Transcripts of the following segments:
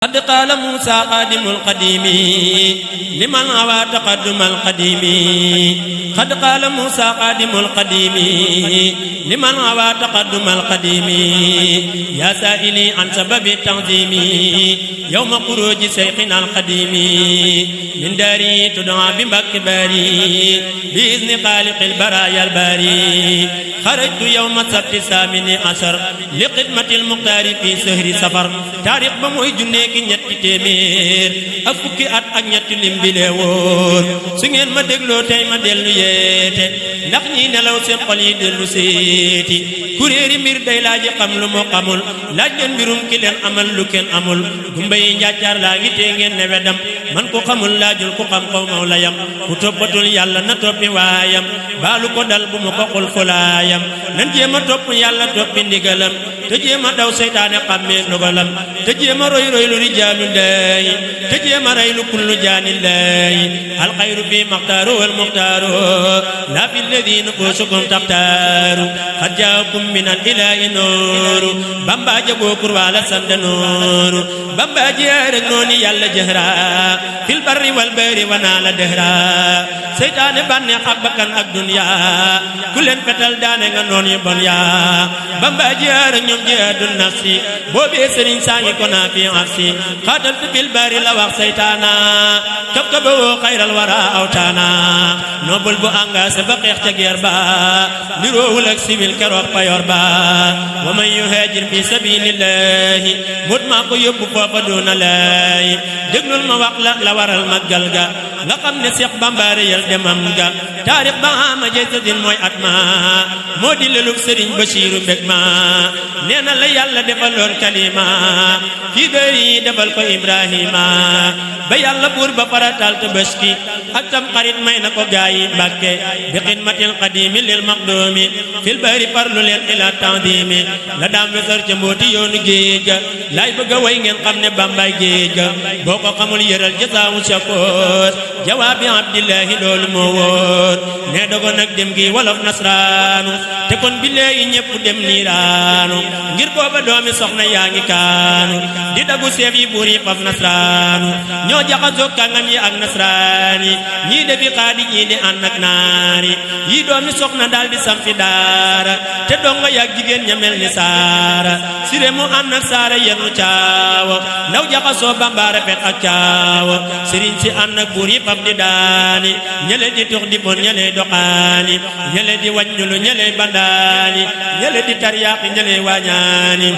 قد قال موسى قادم القديم لمن هوى تقدم القديم قد قال موسى قادم القديم لمن هوى تقدم القديم يا سائلي عن سبب التعظيم يوم خروج شيخنا القديم من داري تدعى بمكباري بإذن خالق البرايا الباري خرجت يوم السبت الثامن عشر لخدمة المختار في شهر سفر تاريخ بموي junne ki ñetti téeméer ak fukki at ak ñetti lim bi lee wóor su ngeen ma dégloo tey ma dellu yeete ndax ñi nelaw seen xol yi dellu seeti kuréeri mbir day laaji xam lu mu xamul laaj leen mbirum ki leen amal lu kenn amul gumba yi njàccaar laa ngi tee ngeen ne wedam man ko xamul laajul ku xam xaw maw la yam ku toppatul yàlla na toppi waayam baalu ko dal bu mu ko xul fulaayam nan jéem a topp yàlla toppi ndigalam te jéem a daw seytaane xàmmee ndogalam te jéem a roy roy lu rijaalullaahi te jéem a rey lu kullu jaanillaahi alxayru fi maxtaaru wal muxtaaru laa fi lladi nufuusukum taxtaaru xad jaakum min al ilaahi nooru bamba jagoo kurwaala sanda nooru bamba jiyaar ak nooni yàlla jëhra fil barri wal bahri wa naa la dëhra seytaane bànneex ak bakkan ak dunya ku leen fetal daane nga noon yu bon yaa bamba jiyaar ak ñoom jihaadu nafsi boobee sëriñ saa ngi ko naa fi afsi xaataltu fil bari la wax seytaana kab ka bawoo xayral wara awtaana noobul bu engagé ba xeex ca guerre ba niroowul ak civil keroog payor ba wa man yuhaajir fi sabilillahi mut maa ko yóbbu foofa doona lay déglul ma wax la waral màggal ga nga xam ne Seex Bamba yal demam ga taarix ba ama jeysasin mooy at ma moo di lelub sëriñ Basiiru mbég ma nee na la yàlla defaloon kalima fii dëri defal ko Ibrahima ba yàlla buur ba faratal Tabaski ak tam xarit may na ko gaayi Mbàkke bi xidmatil qadimi lil maqdumi fil bari farlu leen ila tandimi la daam wesar ca mbooti yoonu géej ga laay bëgg a way ngeen xam ne Bambaay géej ga boo ko xamul yëral jasaawu shakoor jawaabi abdillahi loolu moo wóor nee dogo nag dem gi wolof nasraanu te kon bi léegi ñépp dem niiraanu ngir booba doomi soxna yaa ngi kaanu di dagu seef yi buur yi faf nasraanu ñoo jaxasoo kàngam yi ak nasraani ñii defi xaadi ñii di ànd ak naari yii doomi soxna daal di sampi daara te dongo yak jigéen ña mel ni saara sire mu ànd ak saara yennu caawo ndaw jaxasoo Bamba rafet ak caawo sëriñ si ànd ak buur yi faf di daani ñele di tux di bon ñele doxaani ñele di wàññulu ñele bandaani ñele di tariyaaxi ñele waañaani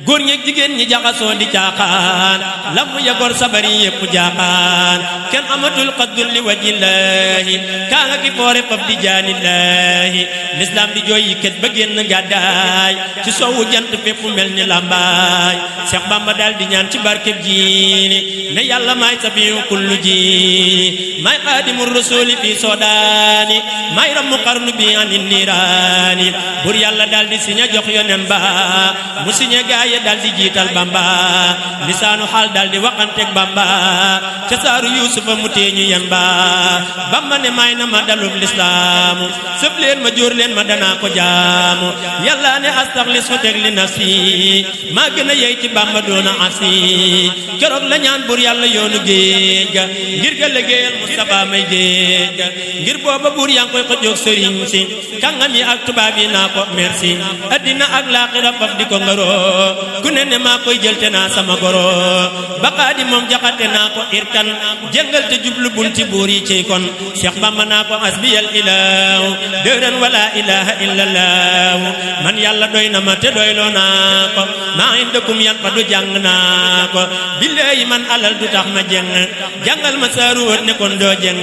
góor ñeeg jigéen ñi jaxasoo di caaxaan lam ya gor sabari yépp jaaxaan kenn amatul xaddul li wajillaahi kaa nga ki foore faf di jaanillaahi lislaam di jooy yi kët ba génn gàddaay ci soowu jant fépp mel ni lambaay Seex Bamba daal di ñaan ci barkeb jiini ne yàlla maay sabiyu kullu jiini maay xaadimu rasuuli fi soodaani maay rammu xarnu bi anin niiraani bur yàlla daal di siña jox yonen ba mu siña gaaya dal di jiital Bamba lisaanu xaal dal di waxanteeg Bamba ca saaru Yuusufa mu teeñu yan ba Bamba ne may na ma dalub lislaamu sëf leen ma jóor leen ma danaa ko jaamu yàlla ne astaxlis fu teg li nafsi maa gën a yey ci Bamba doona asi keroog la ñaan bur yàlla yoonu géej ga ngir ga liggéeyal Mustafa may géej ga ngir booba buur yaa ngi koy xëccoog sëriñ si kàngam yi ak tubaab yi naa ko merci addina ak laaxira faf di ko ngaroo ku ne ne maa koy jël te naa sama goro baqaadi moom jaxate naa ko irkan jëngal te jublu bunti buur yi ci kon Cheikh Bamba naa ko asbiyal ilaahu dëran wala ilaha illallahu man yàlla doy na ma te doyloo naa ko maa indakum yan fa du jàng naa ko billaahi man alal du tax ma jeng jàngal ma saaru wër ne kon doo jeng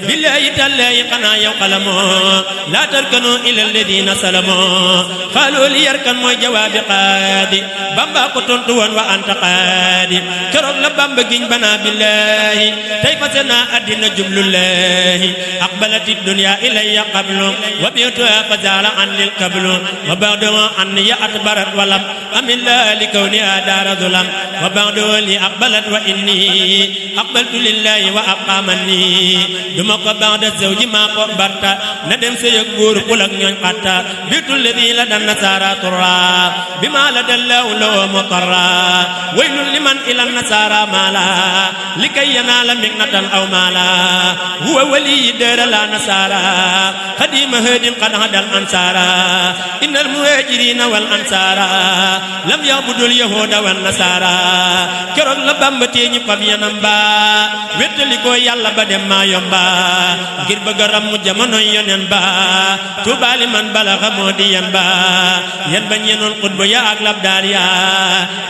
billaahi tallaahi xanaa yow xalamoo laa tarkanu ilal ladina salamoo xaaloo li yarkan mooy jawaabi qaadi Bamba ko tontu woon wa anta qaadi keroog la Bamba giñ banaa billaahi tey fase naa addina jublullaahi aqbalati dunya ilayya qablu wa bi'tuha fazaala an lil qablu wa ba'du an ya atbarat walam amilla li kawni daara zulam wa ba'du li aqbalat wa inni aqbaltu lillahi wa aqamani duma ko ba'da zawji maa ko barta na dem sey ak góor pul ak ñooñ xatta bitul ladhi la dan nasara turra bima la dalla له لو مقرا ويل لمن إلى النصارى مالا لكي ينال مكنة أو مالا هو ولي دار لا نصارى خديم هد قد هدى الأنصارى إن المهاجرين والأنصار لم يعبدوا اليهود والنصارى كرog la Bamba tee ñi fab yanam ba wettali ko Yàlla ba dem maa yomba ngir bëgg a ram mu jamono yonen ba tuubaali man balaxa moo di yan ba yan bañ yenoon xutba ya ak labdaal ya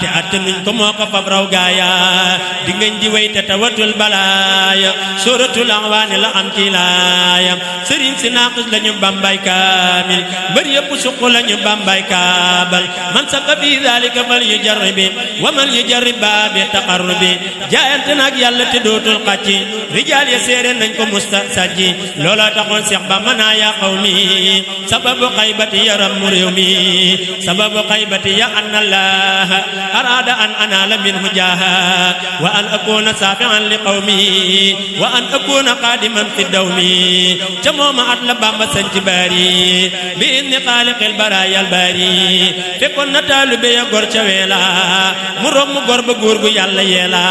te atte nuñ ko moo ko fab raw gaaya di ngañ di way te tawatul balaaya suratul Ahwaani la am ci laaya sëriñ si naaqis lañu Bambay kaamil mbër yëpp suq lañu Bambay kaabal man saka fi zalika fal yujarribi wa man yujarrib baabi taqarrubi jaayante nag Yàlla te dootul xàcci rijaal ya séere nañ ko musta sajji loola taxoon Seex Bamba naa yaa qawmi sababu xaybati yaram mu réew mi sababu xaybati ya anna Allah arada an anaala minhu jaaha wa an akuna saafi'an li qawmi wa an akuna qaadiman fi dawmi ca mooma at la Bamba sañ ci bari bi inni xaaliqil baraayal bari fekkoon na taalibe ya gor ca weela mu room mu gor ba góor gu Yàlla yeela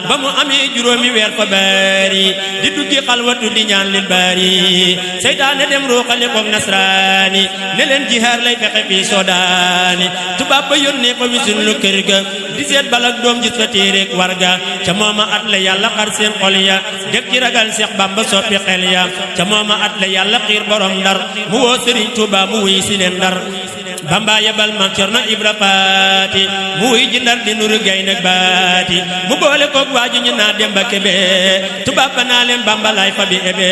ba mu amee juróomi weer fa bari di duggi xalwatu di ñaan lil bari seytaane dem ruuxale koog nasraani ne leen jihaar lay fexe fii soodaani tubaab ba yónnee fa wisun lu kër ga di seet balak doom gis fa téereek warga ca mooma at la Yàlla xar seen xol ya def ci ragal Seex Bamba soppi xel ya ca mooma at la Yàlla xiir borom Ndar mu woo Sëriñ Tuubaa mu wuy si leen Ndar Bamba yebal Maam Cerno Ibra Faati mu wuy ji Ndar di nuru gaynde baati mu boole koog waaju ñu naa Demba Kebe tubaab ba naa leen Bamba lay fa bi ebe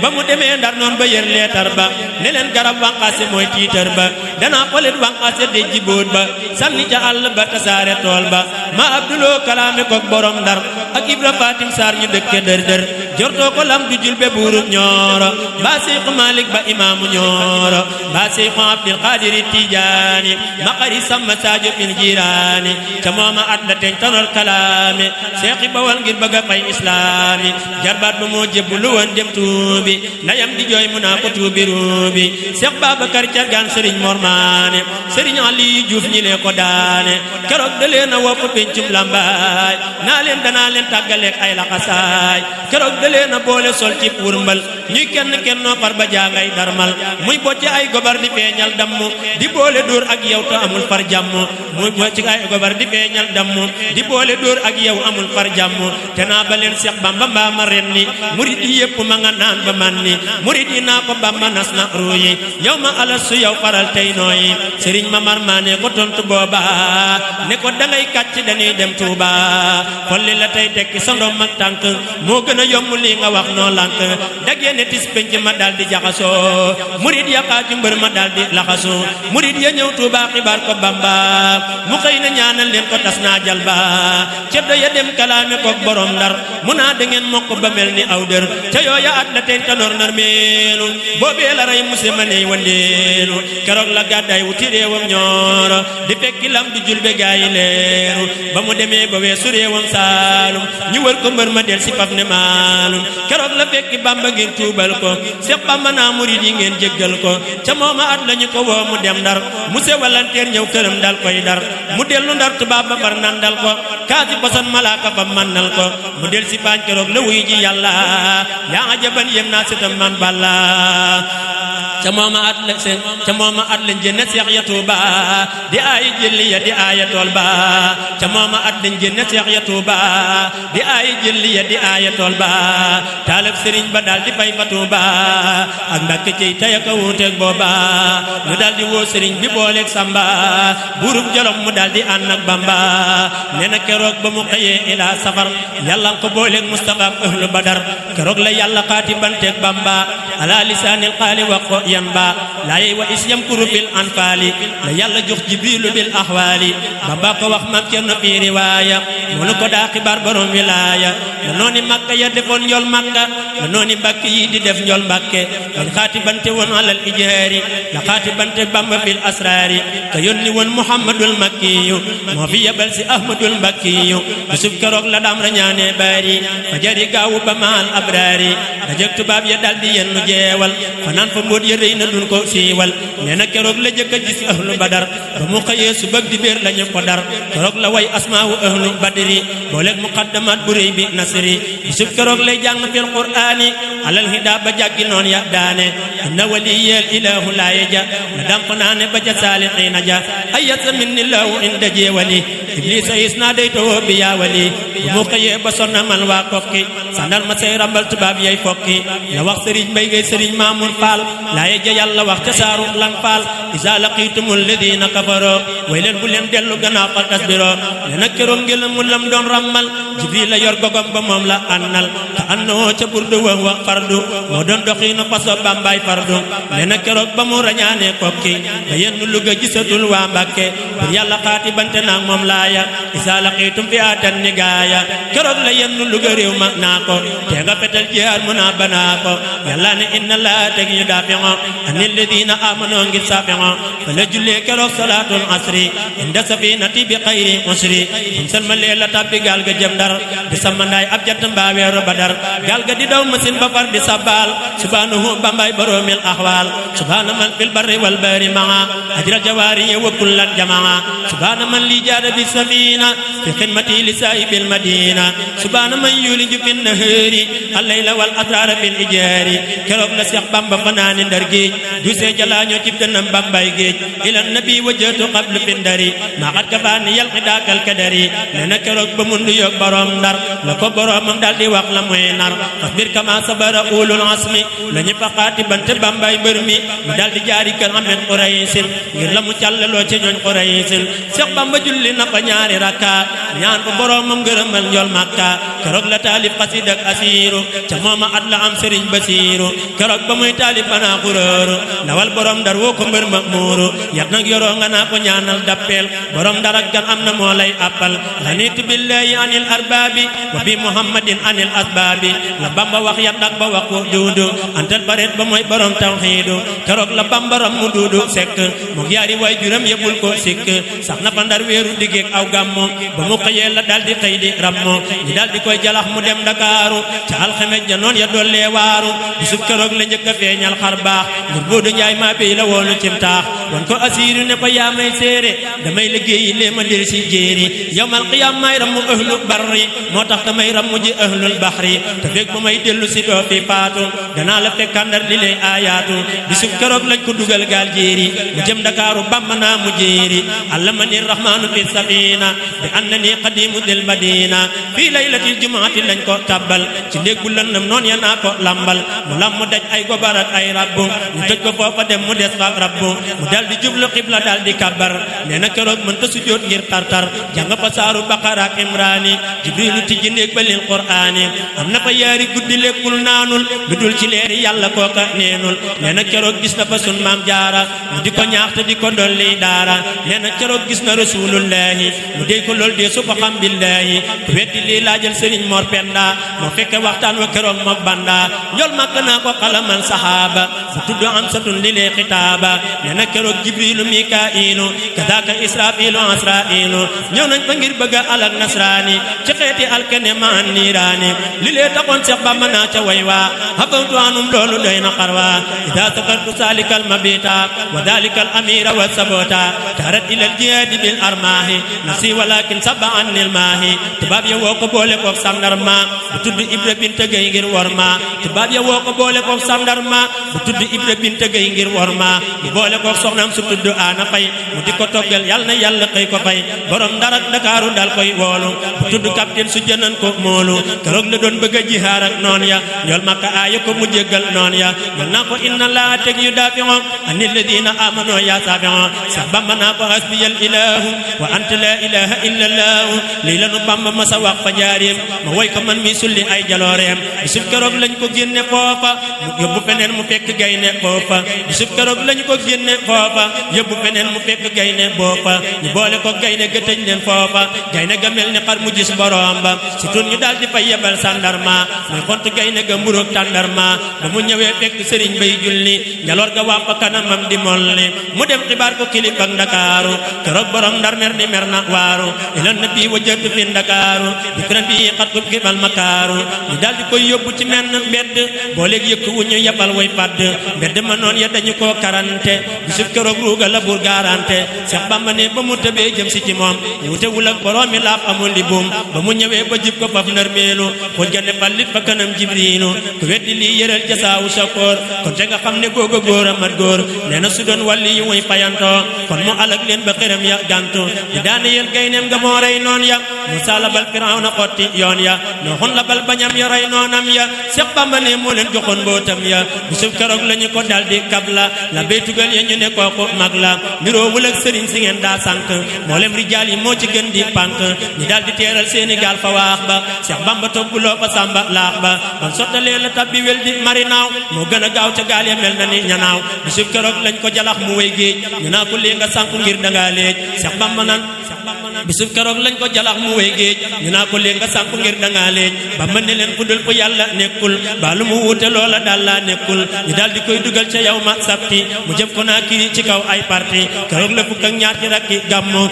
ba mu demee Ndar noon ba yër leetar ba ne leen garab wanqaase mooy tiitar ba danaa xolit wanqaase de jiboot ba sànni ca àll ba tasaare tool ba ma Abduloo kalaame koog borom Ndar ak Ibra Fatim Saar ñu dëkke dër dër jortoo ko lam du julbe buurub Ñooro ba Seyxu Malik ba imaamu Ñooro ba Seyxu Abdul Qaadiri Tijaani maqari sama Saajo fil Jiraani ca mooma at la teñ tanor kalaame Seexi Bawal ngir bëgg a fay islaami jarbaat ba moo jébbalu woon dem tuubi ndayam di jooy mu naa ko tuubi ruubi Seex Babakar Cargaan Sëriñ Mormaane Sëriñ Ali Juuf ñi lee ko daane keroog da leen a wopp pencum Lambaay naa leen danaa leen tàggaleek ay laxasaay keroog da leen a boole sol ci wurmbal ñuy kenn kennoo far ba jaangay darmal muy bocce ay gobar di feeñal damm di boole dóor ak yow te amul far jàmm muy bocce ay gobar di feeñal damm di boole dóor ak yow amul far jàmm te naa ba leen Seex Bamba mbaa ma ren ni murid yi yépp ma nga naan ba man ni murid yi naa ko Bamba nas na ruuyi yow ma alas su yow faral tey nooyi Sëriñ Mamar Maane ko tontu booba ne ko dangay kàcc dañuy dem Tuuba xolli la tey tekki sa ndom ak tànk moo gën a yomb lii nga wax noo lànk dagee ne tis penc ma dal di jaxasoo murid ya xaaju mbër ma dal di laxasu murid ya ñëw Tuuba xibaar ko Bamba mu xëy na ñaanal leen ko tas naa jal ba ceddo ya dem kalaame koog borom Ndar mu naa da ngeen mokk ba mel ni aw dër ca yooya at la teñ tanoor nar meelu boobee la rey muse ma ney wandeelu keroog la gàddaay wuti réewam Ñooro di fekki lam du julbe gaayi leeru ba mu demee ba weesu réewam Saalum ñu wër ko mbër ma del si faf ne maalum keroog la fekki Bamba ngir tuubal ko Seex Bamba naa murid yi ngeen jéggal ko ca mooma at lañu ko woo mu dem Ndar mu se walanteer ñëw këram dal koy dar mu dellu Ndar tubaab ba far nandal ko kaasi posan malaaka fa mannal ko mu del si paañ keroog la wuy ji Yàlla yaa ajaban yem naa sitam man Balla ca mooma at la seen ca mooma at lañ jënne Seex ya Tuuba di aayi jëlli ya di aaya tool ba ca mooma at lañ jënne Seex ya Tuuba di aayi jëlli ya di aaya tool ba taalib sëriñ ba daal di fay fa Tuuba ak Mbàkke ciy tey ak a wuuteeg booba ñu daal di woo sëriñ bi booleeg Samba buurub Jolof mu daal di ànd ak Bamba nee na keroog ba mu xëyee ilaa safar Yàlla ko booleeg Mustafa ak ahlu Badar keroog la Yàlla xaati banteeg Bamba ala lisaanil xaali wax ko yan ba laay wa is yamkuru bil anfaali la Yàlla jox Jibriilu bil ahwaali Bamba ko wax Maam Cerno fi riwaaya mënu ko daa xibaar borom wilaaya la nooni Makka ya defoon njool Makka la nooni Mbàkke yi di def njool Mbàkke dañ xaati bante woon alal ijhaari la xaati bante Bamba bil asraari ka yónni woon Muhammadul Makkiyu moo fi yebal si Ahmadul Mbakkiyu bisub keroog la daam rañaane bari fajari gaawu ba maal abraari dajeg tubaab ya daldi yennu jeewal fanaan fa mbóot ya rëy na dun ko siiwal nee na keroog la jëkk a gis ahlu badar ba mu xëyee su bëgg di béer lañu ko dar keroog la way asmaawu ahlu badri booleeg muqaddamat bu réy bi nasri bisub keroog lay jàng fil qur'aani alal hida ba jàggi noon ya daane inna waliyal ilahu laa yaja na damp naa ne ba ca saalixiina ja ayasa minni lahu inda jeewali iblisa is naa day tawoo bi yaa wali bu mu xëyee ba sonna man waa kokki sandal ma say rambal tubaab yay fokki la wax sëriñ mbay gay sëriñ maamun faal laa yaja yàlla wax ca saaru lan faal isa laqitumul ladina kafaro way leen bu leen dellu gannaaw fal tasbiro le nag keroog ngel mu lam doon rammal jibril la yor gogom ba moom la annal ka annoo ca burdu wax fardu moo doon doxiinu paso bambaay fardu le nag keroog ba mu rañaane kokki ba yenn Luga gisatul waa Mbàkke bur yàlla xaati bante naag moom laaya isa laqitum fi atan ni gaaya keroog la yenn Luga réew ma naa ko te nga fetal jihaar mu naa banaa ko yàlla ne inna laa teg ñu daafi'o anil ladina amanoo ngir saafi'o fa la jullee keroog salaatul asri inda safinati bi xayri usri bum salmalee la tabbi gaal ga jëm Ndar di samandaay ab jant mbaa weeru Badar gaal ga di daw masin ba far di sabbaal subhanahu bambaay boroomil axwaal subhana man fil barri wal bahri maa ajra jawaari wa kullan jamaa subhana man li jaada bi safina fi xidmati li saahibil madina subhana man yuliju fi nahari allayla wal asrara bil ijaari keroog la Seex Bamba fanaani Ndar géej du see jalaañoo ci dënnam Bambay géej ila nabi wajjatu qablu fi ndari maa xat kafaani yal xidaakal kadari nee na keroog ba mu nuyoog borom Ndar la ko boromam daal di wax la muy nar fasbir kama sabara ulul asmi la ñu faqaati bante Bambay mbër mi mu daal di jaari kër Ahmed Quraysin ngir la mu càllaloo ci ñooñ Quraysin Seex Bamba julli na fa ñaari rakka ñaan ko boromam ngërëmal njol Makka keroog la taalif xasida ak asiiru ca mooma at la am Sëriñ Basiiru keroog ba muy taalif banaa xuróoru ndawal borom Ndar woo ko mbër ma muuru yat nag yoroo nga naa ko ñaanal dappeel borom Ndar ak gan am na moo lay appal ranitu billahi anil arbaabi wa bi muhammadin anil asbaabi la Bamba wax yat nag ba wax ko duudu antal bareet ba mooy borom tawxiidu keroog la Bamba ram mu duudu sekk mu yaari waay juram yëppul ko sikk sax na fa Ndar weeru diggeeg aw gàmmu ba mu xëyee la dal di xëy di rammu ñu dal di koy jalax mu dem Ndakaaru ca alxames ja noon ya dollee waaru bisub keroog la njëkk a feeñal xar baax ngir boodu njaay maa béy la woonu cim taax wan ko asiiru ne ko yaa may séere damay liggéeyi lee ma del si jéeri yawmal qiyaam may rammu ahlu barri moo tax damay rammu ji ahlul bahri te fekk ba may dellu si doo fi faatu danaa la fekk Ndar li lay aayaatu bisub keroog lañ ko dugal gaal jéeri mu jëm Ndakaaru Bamba naa mu jéeri allamani rahmaanu fi safina bi annani qadimu dil madina fii laylatil jumaati lañ ko tabbal ci néeg bu lëndëm noon ya naa ko lambal mu lam mu daj ay gobar ak ay rabbu ñu tëj ko foofa dem mu des fa rabbu mu dal di jublu xibla dal di kabbar nee na keroog mënta sujjóot ngir tartar jàng fa saaru Baqara ak Imraani Jibrilu tijji néeg ba lil Qur'aani am na fa yaari guddi lekkul naanul lu dul ci leeri yàlla kooka neenul nee na keroog gis na fa sun maam jaara mu di ko ñaax te di ko dolli daara nee na keroog gis na rasulullahi mu dey ko lool dee su ko xam billahi ku weddi lii laajal Sëriñ Mor Penda moo fekke waxtaan wa keroog mook banda njol màkk naa ko xalamal saxaaba bu tudd am satun li lee xitaaba nee na keroog Jibrilu Mikaa'ilu kadaaka Israafilu Asraa'ilu ñëw nañ fa ngir bëgg a alak nasraani ci xeeti alkene maan niiraani li lee taxoon Seex Bamba naa ca way waa habawtu anum loolu doy na xarwa idaa sakartu saalikal mabita wa daalikal amira wa sabota tarat ilal jihaadi bil armaahi nafsi walakin saba annil maahi tubaab ya woo ko boole kook sandarma bu tudd Ibra Binta Gay ngir wor ma tubaab ya woo ko boole kook sandarma bu tudd Ibra Binta Gay ngir wor ma mu boole kook soxnaam su tudd Aana Fay mu di ko toggal yal na yàlla xëy ko fay borom Ndar ak Ndakaaru dal koy woolu bu tudd capitaine su jënan ko moolu keroog la doon bëgg a jihaar ak noon ya ñool Makka aaya ko mu jéggal noon ya mën naa ko inna laa teg yu daafi'o anil ladina amano yaa saafi'o sax Bamba naa ko hasbiyal ilahu wa anta la ilaha illa allahu lii la nu Bamba ma sa wax fa jaareem ma woy ko man mi sulli ay jalooreem bisub keroog lañ ko génne foofa mu yóbbu feneen mu fekk gaynde foofa bisub keroog lañ ko génne foofa yóbbu feneen mu fekk gaynde boofa ñu boole ko gaynde ga tëj leen foofa gaynde ga mel ni xar mu gis borom ba si tun ñu daal di fay yebal sandarma muy xont gaynde ga mburoog tàndarma ba mu ñëwee fekk sëriñ bay julli njaloor ga wàpp kanamam di molli mu dem xibaar ko kilifa ak Ndakaaru keroog borom Ndar mer di mer na waaru ila nabi wajjatu fi Ndakaaru dikran bi xat ko kibal makaaru ñu daldi koy yóbbu ci menn mbedd boo léegi yëkk wu ñu yebal way padd mbedd ma noon ya dañu koo karante bisub keroog ruuga la buur garante Seex Bamba ne ba mu tëbee jëm si ci moom wutewul ak boroomi laaf amul di buum ba mu ñëwee ba jib ko faf nërmeelu xul ja ne ballit fa kanam jibriilu ku weddi lii yëral jasaawu sakoor kon te nga xam ne googa góor a mat góor nee na su doon wàlli yu muy fayantoo kon mu alag leen ba xëram ya gantu di daane yel gayneem nga moo rey noon ya Musaa la bal Firawna xotti yoon ya Nooxun la bal bañam ya rey noonam ya Seex Bamba ne moo leen joxoon mbootam ya bisub keroog lañu ko daldi kabla la bay tugal ya ñu ne kooku mag la niroowul ak sëriñ si ngeen daa sànk mboolem rijaal yi moo ci gën di pànk ñi daldi teeral seeni gaal fa waax ba Seex Bamba togguloo fa sàmba laax ba bam sottalee la tabbi wel di marinaaw moo gën a gaaw ca gaal ya mel na ni ñanaaw bisub keroog lañ ko jalax mu way géej ñu naa ko lii nga sànku ngir dangaa léej Seex Bamba nan bisub keroog lañ ko jalax mu way géej ñu naa ko lii nga sànku ngir dangaa léej ba mën ne leen fudul fu yàlla nekkul ba lu mu wuute loola daal laa nekkul ñu daal di koy dugal ca yow ma sabti mu jëm ko naa kiri ci kaw ay parti keroog la fukk ak ñaar ci rakki gàmmu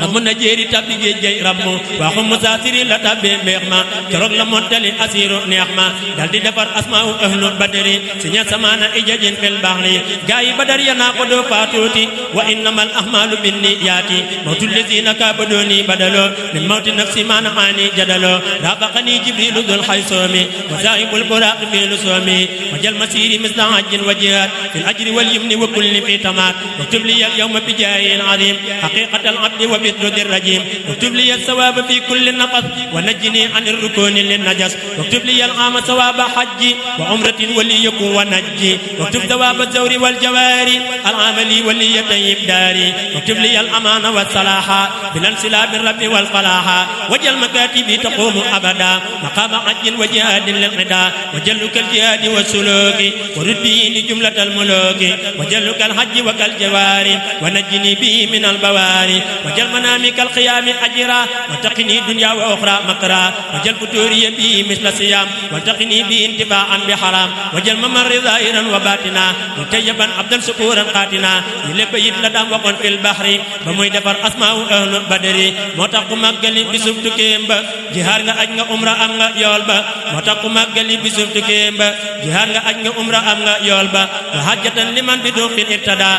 ramu na jéeri tabbi géej gay rammu waxu musaasiri la tabbee mbeex ma keroog la mottali asiiru neex ma daal di defar asmaawu ahlu badri si ña samaana ijajin fil bahri gaa yi badar ya naa ko doo faatuuti wa innamal ahmaalu binniyaati mawtul lazina kabadooni badaloo min mawti nafsi maana aani jadaloo raafaqani jibrilu dul xaysoomi wa saahibul buraaqi fi lusoomi wa jal masiri misla ajjin wa jihaad fil ajri wal yumni wa kulli fi tamaat waktub li al yawma bi jaayin aziim haqiqatal abdi wa bitrudi rajim waktub li al sawaaba fi kulli nafas wa najjini an irrukuni lin najas waktub li al aama sawaaba hajji wa umratin wa li yakun wa najji waktub sawaaba zawri wal jawaari al amali wa li yatayyib daari waktub li al amaana wa salaaha bil ansilaabi rabbi wal falaaha wajal makaatibi taqumu abada maqaama ajjin wa jihaadin lil qidaa wajalluka al jihaadi wa suluki wa rudbi li jumlatal muluki wajalluka al hajji wa kal jawaari wa najjini bihi min al bawaari wajal manaami kal qiyaami ajra wa taqini dunya wa ukhra makra wajal futuriya bihi misla siyam wa taqini bihi intibaan bi haram wajal mamarri zahiran wa batina mutayyaban abdan sukuran qatina yi lépp yit la daam waxoon fil bahri ba muy defar asmaawu ahlu badri moo tax ku màggali bisub tukkeem ba jihaar nga aj nga umra am nga yool ba moo tax ku màggali bisub tukkeem ba jihaar nga aj nga umra am nga yool ba wa hajjatan liman bi duqin irtada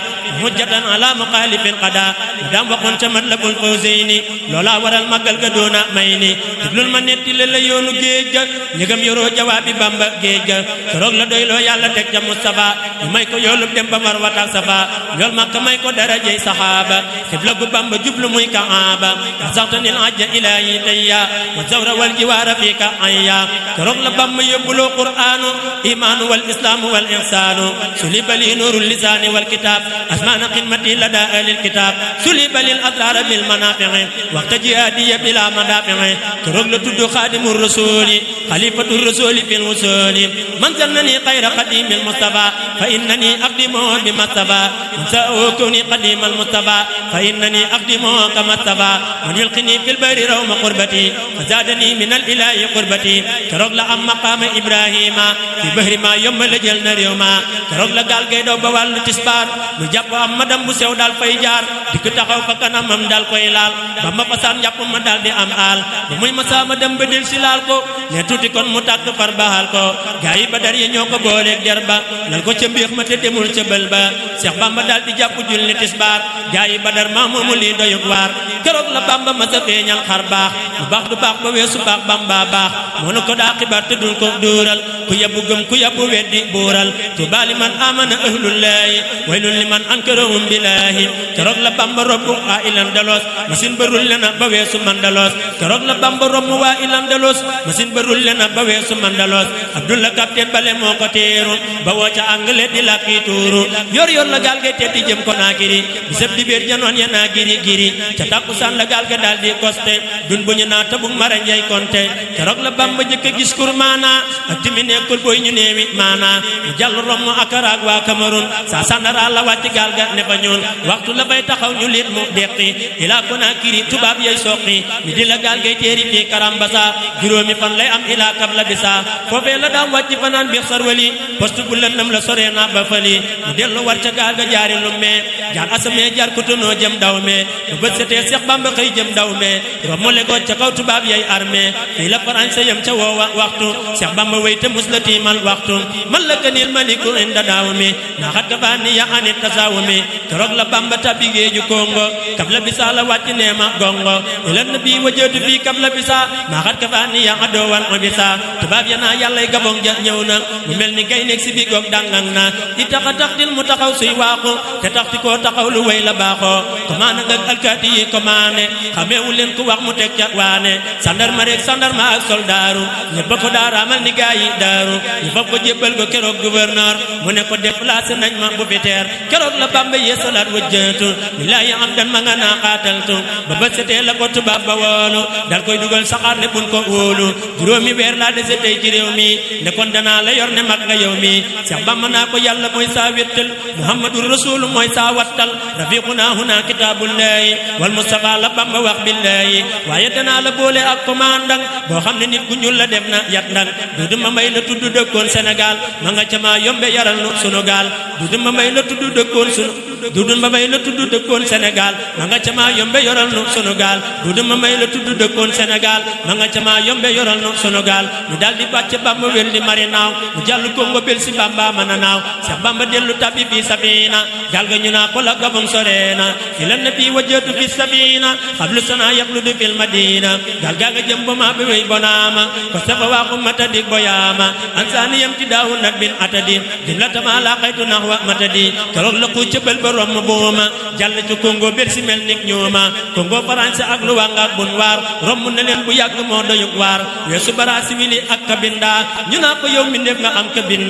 hujjatan ala muxaalifin qada la daam waxoon ca Matlabul Fawzayni loola waral màggal ga doona may ni déglul ma netti la yoonu géej ga ñëgam yoroo jawaabi Bamba géej ga keroog la doyloo yàlla teg ca Mustafa ñu may ko yoolub dem ba Marwata Safa yool Makka may ko darajey saxaaba xibla gu Bamba jublu muy Kaaba saxtanil ajja ilaahi tayya wa zawra wal jiwaara fii ka ayya keroog la Bamba yóbbuloo qur'aanu imaanu wal islaamu wal ihsaanu suliba li nuurul lisaani wal kitaab asmaana xidmati lada ahlil kitaab suliba lil asraara bil manaafi'i waxta jihaadiya bila madaafi'i keroog la tudd xaadimur rasuuli xalifatu rasuuli fil wusuuli man zannani xayra xadimil Mustafa fa innani axdimu bi Mustafa man sa'u kawni xadimal Mustafa fa innani axdimu kama Mustafa man yulqini fil bahri rawma qurbati fa zaadani min al ilaahi qurbati keroog la am maqaama Ibrahima fi bahri ma yomb la jël na réew ma keroog la gaal gay daw ba wàllu tisbaar mu jàpp am madam bu sew daal fay jaar dikk taxaw fa kanamam daal koy laal ba ma fasaan jàpp ma daal di am aal ba muy masaa ma dem ba del si laal ko ne tuuti kon mu tàkk far baal ko gaa yi Badar yi ñoo ko booleeg der ba lal ko ca mbiix ma te demul ca bël ba Seex Bamba daal di jàpp julli tisbaar gaa yi Badar maa moomu lii doyug waar keroog la Bamba ma sa feeñal xar baax lu baax du baax ba weesu baax Bamba baax moo nu ko daa xibaar te dul ko duural ku yabbu gëm ku yabbu weddi buural tuubaa liman amana ahlullaahi waylun liman ankarahum billaahi keroog la Bamba robb waa ilan dalos masin barul lena ba weesu mandalos keroog la Bamba robb waa ilan dalos masin barul lena ba weesu mandalos Abdullah capitaine bale moo ko teeru ba woo ca anglais di la kii tuuru yor yor la gaal ge teddi jëm ko naa giri bisab di béer janoon ya naa giri giri ca takkusaan la gaal ga daal di koste dun bu ñu naa tabug mara njay konte keroog la Bamba jëkk a gis kurmaana ak timi nekkul boy ñu neewi maana mu jàll romm ak araag waa Cameroun saa sandara la wàcc gaal gaal ga ne fa ñuul waxtu la fay taxaw ñu lit mu deqi ila Konakiri tubaab yey soqi mi di la gaal gay teeri fii Karambasa juróomi fan lay am ila Kabla Bisa foofee la daam wàcc fanaan biix sarwali poste bu lëndëm la sore na ba fali mu dellu war ca gaal ga jaari lumme jaar asame jaar Kotonou jëm daw me bu bët setee Seex Bamba xëy jëm daw me romole go ca kaw tubaab yey armée fii la français yam ca woowa waxtu Seex Bamba wey te mus la tiimal waxtu man la kanil maliku inda daaw mi naxat ka faa ni ya anit tasaawu mi keroog la Bamba tabbi géeju Kongo Kabla Bisa la wàcc neema gongo ilan nabi wajëtu fii Kabla Bisa naxat ka faa ni ya adoowan obisa tubaab ya naa yàllay gabong ja ñëw na mu mel ni gay nekk si bi goog dangang na di taxa taxtil mu taxaw suy waaxu te taxti koo taxaw lu way la baaxoo commande nga alkaati yi commandé xameewu leen ku wax mu teg ca waane sandarma rek sandarma ak soldaaru ñëpp ko daaraamal ni gaa yi daaru ñu fab ko jébbal ko keroog gouverneur mu ne ko déplacé nañ ma bu fi teer keroog la Bamba yeesalaat wajjatu lillaahi amdan ma nga naa xaataltu ba bët setee la ko tubaab ba woolu dal koy dugal saxaar ne bun ko wóolu juróomi weer laa dese tey ci réew mi ne kon danaa la yor ne mag nga yow mi Seex Bamba naa ko yàlla mooy saa wéttal Muhammadur Rasul mooy saa wattal rafiquna huna kitaabullahi wal Mustafa la Bamba wax billahi waaye danaa la boole ak commandant boo xam ne nit ku ñuul la def na yat ndang Dudu ma mbay la tudd dëkkoon Sénégal ma nga ca maa yombe yaral nu sunu gaal Dudu ma mbay la tudd dëkkoon sunu Dudu ma mbay la tudd dëkkoon Sénégal ma nga ca maa yombe yoral nu sunu gaal Dudu ma mbay la tudd dëkkoon Sénégal ma nga ca maa yombe yoral nu sunu gaal ñu daal di bàcc Bamba wel di mari naaw mu jàll Kongo bel si Bamba mën a naaw Seex Bamba dellu tabbi fi safina gaal ga ñu naa ko la gabam soreena ila nabi wajjatu fi safina xablu sana yaxludu fil madina gaal gaa nga jëm ba maa ba wey bonaama ko safa waaxu matadi boyaama ansaani yam ci daawu nat bin atadi jumlatama la xaytu nax wa matadi keroog la ku cëbal ba romb booma jàll ci Kongo bel si mel nik ñooma Kongo français ak lu wanga ak bun waar romb na leen bu yàgg moo doyug waar weesu bara siwili ak kabinda ñu naa ko yow mi ndef nga am kabin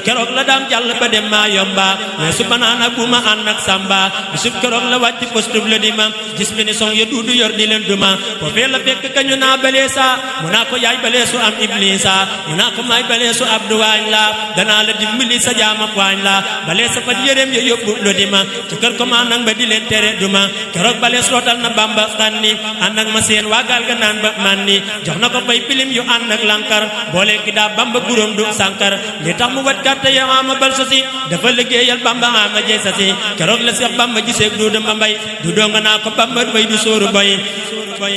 keroog la daam jàll ba dem maa yomba weesu banaana buuma ànd ak samba bisub keroog la wàcc postub la dima gis bi ni song ya duudu yor di leen duma foofee la fekk ka ñu naa baleesa mu naa ko yaay baleesu am iblisa mu naa ko maay baleesu abdu waañ la danaa la dimbali sa jaamab waañ la baleesa fat yéreem ya yóbbu lo dima ci kër commandant ba di leen tere duma keroog balees rootal na Bamba xanni ànd ak ma seen waa gaal ga naan ba manni jox na ko fay pilim yu ànd ak lankar boole ki daa Bamba guróom du sankar li tax mu wat kàtte ya ama bal sa si dafa liggéeyal Bamba ama jey sa si keroog la Seex Bamba gisee Duudu ma mbay Duudu nga naa ko Bamba bay du sóoru boy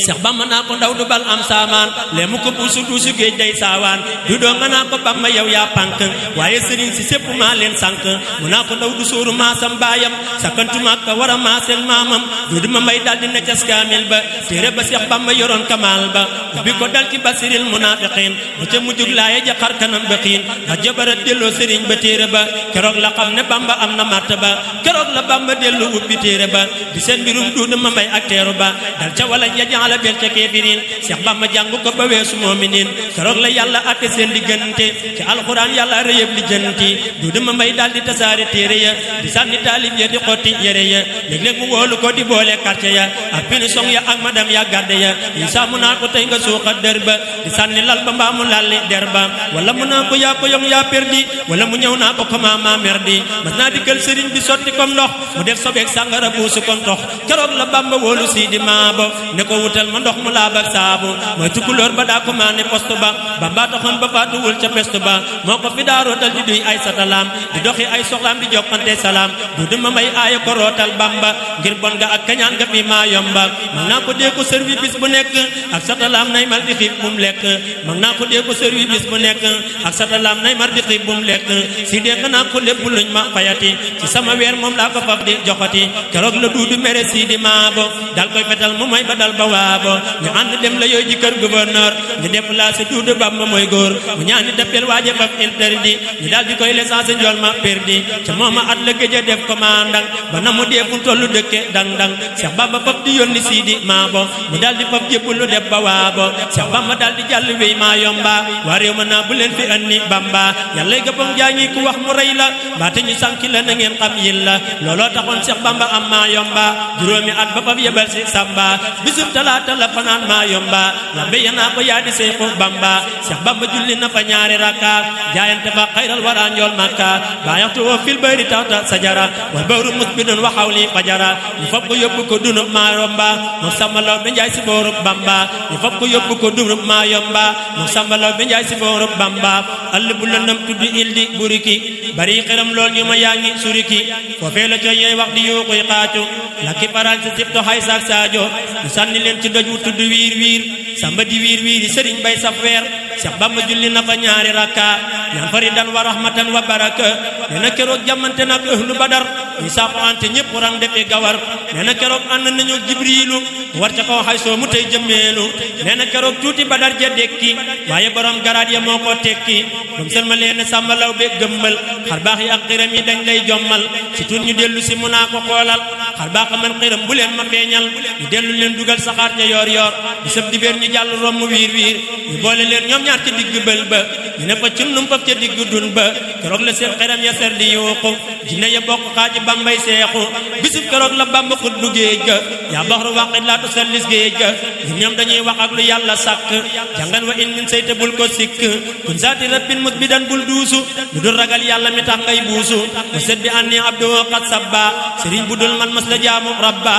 Seex Bamba naa ko ndaw du bal am saamaan lee mu ko buusu duusu géej day saawaan Duudu nga naa ko Bamba yow yaa pànk waaye sëriñ si sépp maa leen sànk mu naa ko ndaw du sóoru maasam baayam sakkantumaak ka war a maaseel maamam Duudu ma mbay dal di ne cas kaamil ba téere ba Seex Bamba yoroon kamaal ba ubbi ko dal ci basiril munaafiqiin ba ca mujjug laaye ja xar kanam ba xiin nga jabara delloo sëriñ ba téere ba keroog la xam ne Bamba am na martaba keroog la Bamba dellu ubbi téere ba di seen mbirum Duudu ma mbay ak teeru ba dal ca wala jaala bel ca keefiriin Seex Bamba jàng ko ba weesu moominiin keroog la yàlla atte seen diggante ci alxuraan yàlla rëyëb li jënti Duudu ma mbay daal di tasaare téere ya di sànni taalib ya di xotti yére ya léeg-léeg mu woolu ko di boole quartier ya ak finition ya ak madame ya gàdde ya Isaa mu naa ko tey nga suuxa dër ba di sànni lal ba mbaa mu lalli der ba wala mu naa ko yaa ko yong yaa perdi wala mu ñëw naa ko comment merdi mas naa dikkal sëriñ bi sotti comme ndox mu def sobeek sàngara buusu kon tox keroog la Bamba woolu Sidi Maabo ne ko wutal ma ndox mu laab ak saabu mooy tukulóor ba daa ko maane poste ba Bamba taxoon ba faatuwul ca peste ba moo ko fi daa rootal di duy ay satalaam di doxi ay soxlaam di jokkante salaam Duudu ma mbay aaya ko rootal Bamba ngir bon nga ak kañaan nga fi maa yomba mag naa ko dee ko servi bis bu nekk ak satalaam nay mar di xiif bu mu lekk mag naa ko dee ko servi bis bu nekk ak satalaam nay mar di xiif bu mu lekk si dee naa ko lépp luñ ma fayati ci sama weer moom laa ko faf di joxati keroog la Duudu mere Sidi Maabo dal koy fetal mu may ba dal ba waabo ñu ànd dem la yooyu ji kër gouverneur ñu déplacé Duudu Bamba mooy góor mu ñaani dëppel waaje faf interdit ñu daal di koy licencié njool ma perdi ca mooma at la gëj a def commandant ba na mu dee fu tollu dëkke dang dang Seex Bamba faf di yónni Sidi Maabo mu daal di faf jébbalu def ba waabo Seex Bamba daal di jàll wéy maa yomba waa réew ma naa bu leen fi anni Bamba yàllay gabam jaañi ku wax mu rey la mbaate ñu sànki la na ngeen xam yil la looloo taxoon Seex Bamba am maa yomba juróomi at ba faf yebal si Samba bisub talaata la fanaan maa yomba la béya naa ko yaa di Seexu Bamba Seex Bamba julli na fa ñaari rakka jaayante fa xayral wara njool makka baayaxtu woo fil bayri taxta sajara wal bawru musbidun wa xawli fajara ñu fab ko yóbbu ko dunub maa yomba moom sambalaw bi njaay si boorub Bamba ñu fab ko yóbbu ko dunub maa yomba moom sambalaw bi njaay si boorub Bamba all bu lëndëm tudd ildi buriki bari xiram lool ñu ma yaa ngi suriki foofee la coy yey wax di yuuxuy xaacu lakki paraan si sibto xay saak saajo ñu sànni leen ci doj wu tudd wiir wiir samba di wiir wiir yi sëriñ bay saf weer Seex Bamba julli na fa ñaari rakka ñaan faridan wa rahmatan wa baraka nee na keroog jamante nag ahlu badar ñu saafu ante ñëpp rang defi gawar nee na keroog ànd nañu jibriilu war ca kaw xay soo mu tey jëmmeelu nee na keroog tuuti badar ja dekki waaye borom garaat ya moo ko tekki bam sel ma leen sàmbalaw be gëmmal xar baax yi ak xiram yi dañ lay jommal si tuut ñu dellu si mu naa ko xoolal xar baax man xiram bu leen ma feeñal ñu dellu leen dugal saxaar ca yoor yoor di sëb di béer ñu jàll romb wiir wiir ñu boole leen ñoom ñaar ca digg bël ba ñu ne fa cundum faf ca digg dun ba keroog la seen xiram ya ser di yuuxu jinne ya bokk xaaji bambay seexu bisub keroog la bamba xut du géej ga yaa baxru waqit laa tusallis géej ga ñun ñoom dañuy wax ak lu yàlla sàkk jàngan wa in min sayte bul ko sikk kun saati rabbin musbidan bul duusu lu dul ragal yàlla mi tax ngay buusu mu set bi anni abdu qad sabba sëriñ bu dul man mas la jaamu rabba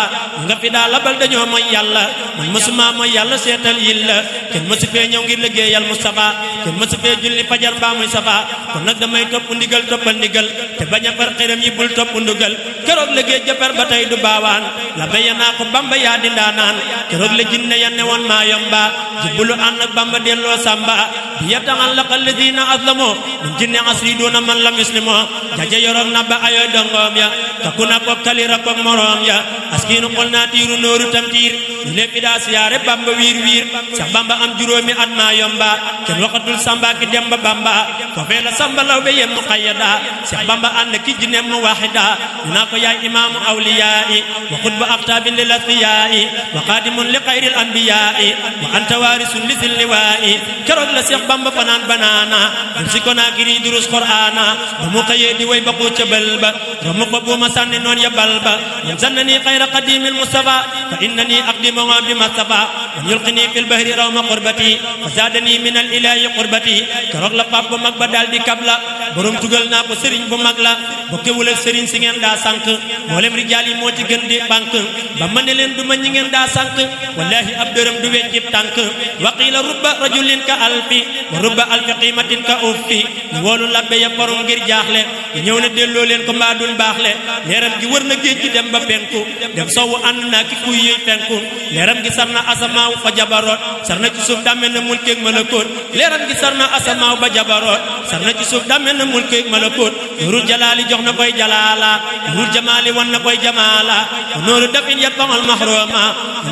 nga fi daa labal dañoo mooy yàlla man mësuma mooy yàlla seetal yilla kenn mësu fee ñëw ngir liggéeyal Mustafa kenn mësu fee julli fajar mbaa muy safa kon nag damay topp ndigal toppal ndigal te bañ a far xiram yi bul topp ndugal keroog la géej jafar ba tey du baawaan la béya naa ko Bamba yaa di ndaanaan keroog la jinne ya ne woon maa yomba jibbulu ànd ak Bamba delloo samba bi yataxallaqa alladina azlamoo min jinne asri duna man lam yuslimo jaja yoroog na ba ayoy dongoom ya takku na ko kalira ko moroom ya askiinu xol naa tiiru nooru tamtiir ñu lépp daa siyaare Bamba wiir wiir sax Bamba am juróomi at maa yomba kenn waxatul samba ki dem ba Bamba foofee la samba law be yem mu xayyada sax Bamba ànd ki jinne mu waxida ñu naa ko yaay imaamu awliyaai wa xutbu aqtaabin lil asfiyaai wa qaadimun li xayril anbiyaai wa anta waarisun li sil liwaai keroog la Seex Bamba fanaan banaana dem si ko naa kiri durus qur'aana ba mu xëyee di way ba ku ca bal ba ramu ko bu ma sànni noon ya bal ba man sannani xayra qadimil mustafa fa innani aqdimu bi mustafa man yulqini fil bahri rawma qurbati fa zaadani min al ilahi qurbati keroog la pap bu mag ba daal di kabla borom tugal naa ko sëriñ bu mag la bokkewul ak sëriñ si ngeen daa sànq mboolem rijaal yi moo ci gën di bank ba ma ne leen du ma ñi ngeen daa sànq wallahi ab dërëm du weccib tànk wa qiila rubba rajulin ka alfi wa rubba alfi qiimatin ka uffi ñu woolu labbe ya forum ngir jaaxle ñu ñëw ne delloo leen ko mbaa dul baaxle leeram gi wër na géej gi dem ba penku dem sowwu ànd naa ki kuy yëy penku leeram gi sar na asamaaw fa jabaroot sar na ci suuf dàmme na mulkeeg malakoot leeram gi sar na asamaaw ba jabaroot sar na ci suuf dàmme na mulkeeg malakoot nuurul jalaali jox na koy jalaala nuurul jamaali wan na koy jamaala nooru dafin yat famal mahrooma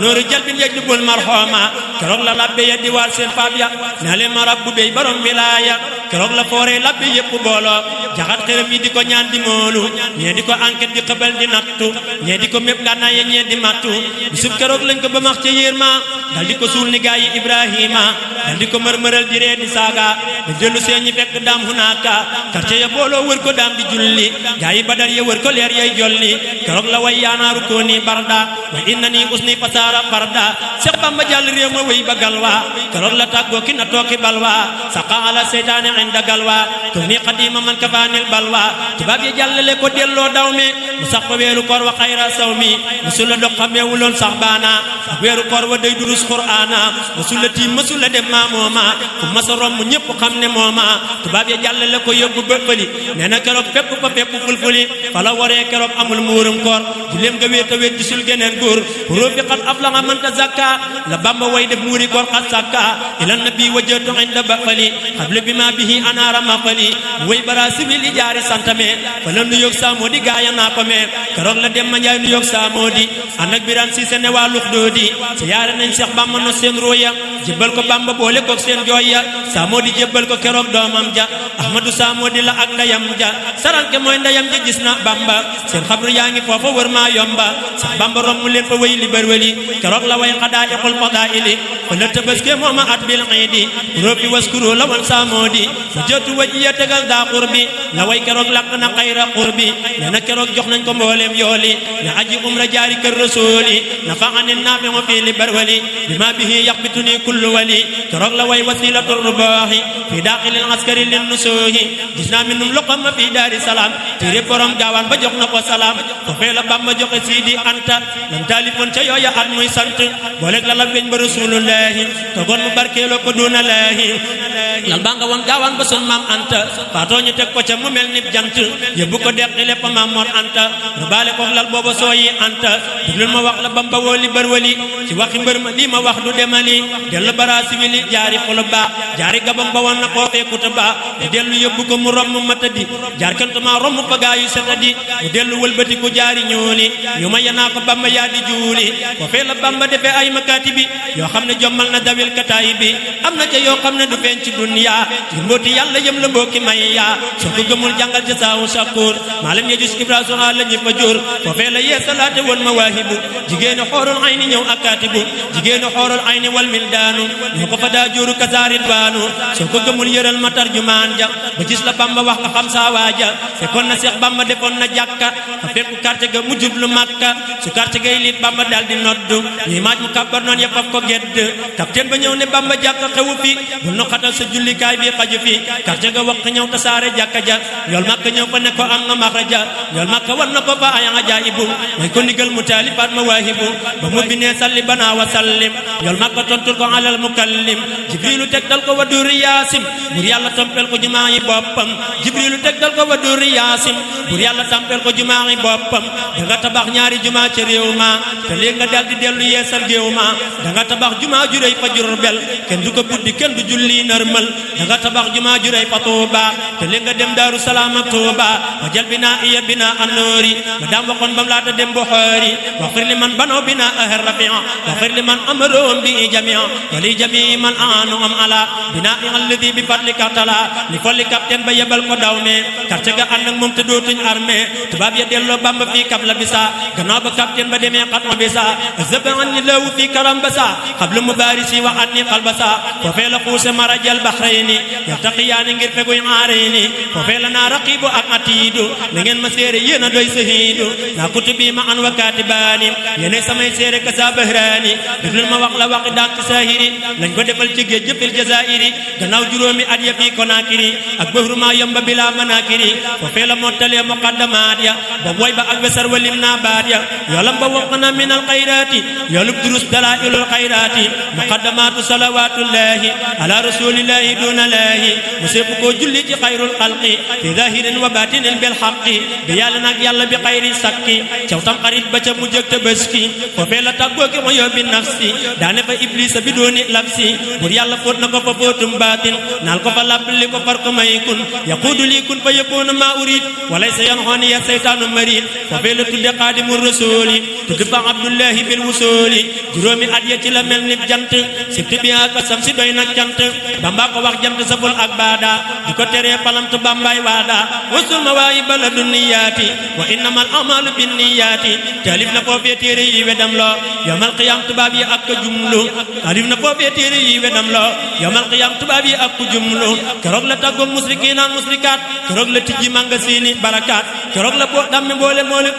nooru jalbin yaj dubul marxooma keroog la labbe ya di waar seen faab ya naa leen ma rabbu bey borom wilaaya keroog la fooree labbe yépp booloo jaxat xërëm yi di ko ñaan di moolu ñee di ko enquête di xëbal di nattu ñee di ko mépp ngànnaay ya ñee di mattu bisub keroog lañ ko ba max ca yéer ma dal di ko suul ni gaa yi Ibrahima dal di ko mërmëral di ree di saaga ba dellu seen ñi fekk daam hunaaka quartier ya booloo wër ko daam di julli gaa yi Badar ya wër ko leer yay jolli keroog la way yaanaaru ko ni barda wa inna ni usni fasaara farda Seex Bamba jàll réew ma wéy ba galwa keroog la tàggoo ki na tooki balwa saqa ala seytaane inda galwa to ni xadima man kafaanil balwa tubaab ya jàllale ko delloo daw me mu sax fa weeru koor wa xayra saw mi musul la dox xameewuloon sax baana ak weeru koor wa day durus qur'aana musul la tiim musul la dem maa mooma fu masa romb ñépp xam ne mooma tubaab ya jàllale ko yóbbu ba fëli nee na keroog fépp ko fépp fulfuli fa la waree keroog amul muurum koor juleem nga wéet a wéet gisul geneen góor róofi xat af la nga mënta zakka la Bamba way def muuri koor xat sakka ila nabi wajjatu inda ba fali xable bi ma bihi anaara ma fali way bara sibil i jaari santame fa la nuyoog saamoo di gaaya naa ko mee keroog la dem ma njaay nuyoog saamoo di ànd ak biran si sene waa lux doo di si yaare nañ Seex Bamba no seen ruuya jébbal ko Bamba boole koog seen jooy ya saamoo di jébbal ko keroog doomam ja ahmadu saamoo di la ak ndeyam ja saranke mooy ndeyam ja gis na Bamba seen xabru yaa ngi foofa wër maa yomba sax Bamba romb leen fa wéy li bërwëli keroog la way xadaa'iqul fadaa'ili fa la tabaske mooma at bil iidi róobi waskuru la wan saamoo di wajjahtu wajhiya tegal daa qurbi la way keroog lakk na xayra qurbi nee na keroog jox nañ ko mbooleem yooli ne aji umra jaari kër rasuuli nafaani naafi'u fii li barwali bima bihi yaxbituni kullu wali keroog la way wasilatu rubaahi fi daaqilil askari lin nusuuhi gis naa minum loqama fi daari salaam téere borom gaawaan ba jox na ko salaam foofee la Bamba joxe Sidi Anta lam taalifoon ca yooya at muy sant booleeg la weñ ba rasulullahi togoon mu barkeeloo ko duna laahi lal baa nga woon gaawaan ba sun maam Anta faatoo ñu teg ko ca mu mel ni jant yóbbu ko deqi lépp maam Mor Anta rubaale ko lal booba sooyi Anta duglul ma wax la Bamba woo li bërwali ci waxi mbër ma lii ma wax du demali dellu bara siwili jaari xulu baa jaari gabam ba woon na koo feekuta baa di dellu yóbbu ko mu romb matadi jaar kantuma romb pagaayu setadi mu dellu wëlbati ku jaari ñuuli ñu ma yanaa ko Bamba yaa di juuli ko fee la Bamba defee ay makaati bi yoo xam ne jommal na dawil kataay bi am na ca yoo xam ne du feeñ ci dunya ci mbooti yàlla yëm la mbooki may yaa soo ko gëmul jàngal ca saawu shakur maalam ya jus ibrahima la ñëpp a jur ko fee la yee salaate woon ma waahibu jigéenu xoorul ayni ñëw akaatibu jigéenu xoorul ayni wal mildaanu ñoo ko fa daa juru kasaarit waanu soo ko gëmul yëral ma tarjumaan ja ba gis la Bamba wax nga xam saa waaja fekkoon na Seex Bamba defoon na jàkka fa fekku quartier ga mu jublu Makka su quartier ga liit Bamba dal di noddu ñuy maaj mu kàbbar noonu ya faf ko gedd capitaine ba ñëw ne Bamba jàkka xewu fi bul nu xatal sa jullikaay bi xaju fi quartier ga wax ñëw tasaare jàkka ja yool Makka ñëw fa ne ko am nga maxraja yool Makka war na ko fa ay ajaa'ibu may ko ndigal mu taalifaat ma waahibu ba mu binee salli bana wa sallim yool Makka tontul ko alal mukallim jibrilu tegtal ko wa duri yaasim bur yàlla tampel ko jumaa yi boppam jibrilu tegtal ko wa duri yaasim bur yàlla tampel ko jumaa yi boppam danga tabax ñaari jumaa ca réew ma te léegi nga dal di dellu yeesal géew ma danga tabax jumaa ju rëy fa Jurbel kenn du ko buddi kenn du julli narmal danga tabax jumaa ju rëy fa Tuuba te léegi nga dem Daaru Salaam ak Tuuba wa jal binaa iya binaa annoori ma daam waxoon bam laata dem Buxaari waxfir li man banoo binaa ahar rafia waxfir li man amaroom bi jamia wali jamii man aanu am ala binaa i alladi bi fadlika tala li folli capitaine ba yebal ko daw me quartier ga ànd ak moom te dootuñ armée tubaab ya delloo Bamba fii kab la bisa gannaaw ba capitaine ba demee xatma bisa zaba anni lawu fii karam basa xablu mubarisi wa anni xalbasa foofee la xuuse marajal bahrayni yartaqiyaani ngir feguy aarayni foofee la naa raqibu ak atiidu na ngeen ma séere yéen a doy sahiidu naa kutubi ma an wa kaatibaani yéenay samay séere ka saa bahraani déglul ma wax la waxi daak saahiri lañ ko defal ci géej jëfil jazairi gannaaw juróomi at ya fii Konaakiri ak bëhruma yamba bila manaakiri foofee la mottalee muqaddamaat ya ba woy ba ak wesar walim naa baat ya yoolam ba wokk na min al xayraati yoolub durus dalaa'ilul xayraati muqaddamaatu salawaatullaahi ala rasuulillaahi duuna laahi mu sépp koo julli ci xayrul xalqi fi zahirin wa batinin bil xaqi bi yàlla nag yàlla bi xayri sakki caw tam xarit ba ca mujj ak Tabaski foofee la tàggoo ki moyo bi nafsi daane fa iblisa bi dooni labsi bur yàlla fóot na ko fa fóotum baatin naal ko fa labbli ko far ko may kun yaquudu lii kun fa yakunu maa urid walaysa yanxooni ya seytaanu marid foofee la tudde xaadimu rasuuli tudd fa abdullahi bil wusuuli juróomi at ya ci la mel ni jant sibti bi ak sam si doy na cant Bamba ko wax jant saful ak baada di ko teree palamtu Bambaay waada wasul ma waayi bala dunniyaati wa innamal amalu binniyaati taalif na foofee téere yi wedam loo yawmal qiyaam tubaab yi ak jumlu taalif na foofee téere yi wedam loo yawmal qiyaam tubaab yi ak jumlu keroog la tàggoo musrikiin ak musrikaat keroog la tijji mangasiini barakaat keroog la boo dammi boole moole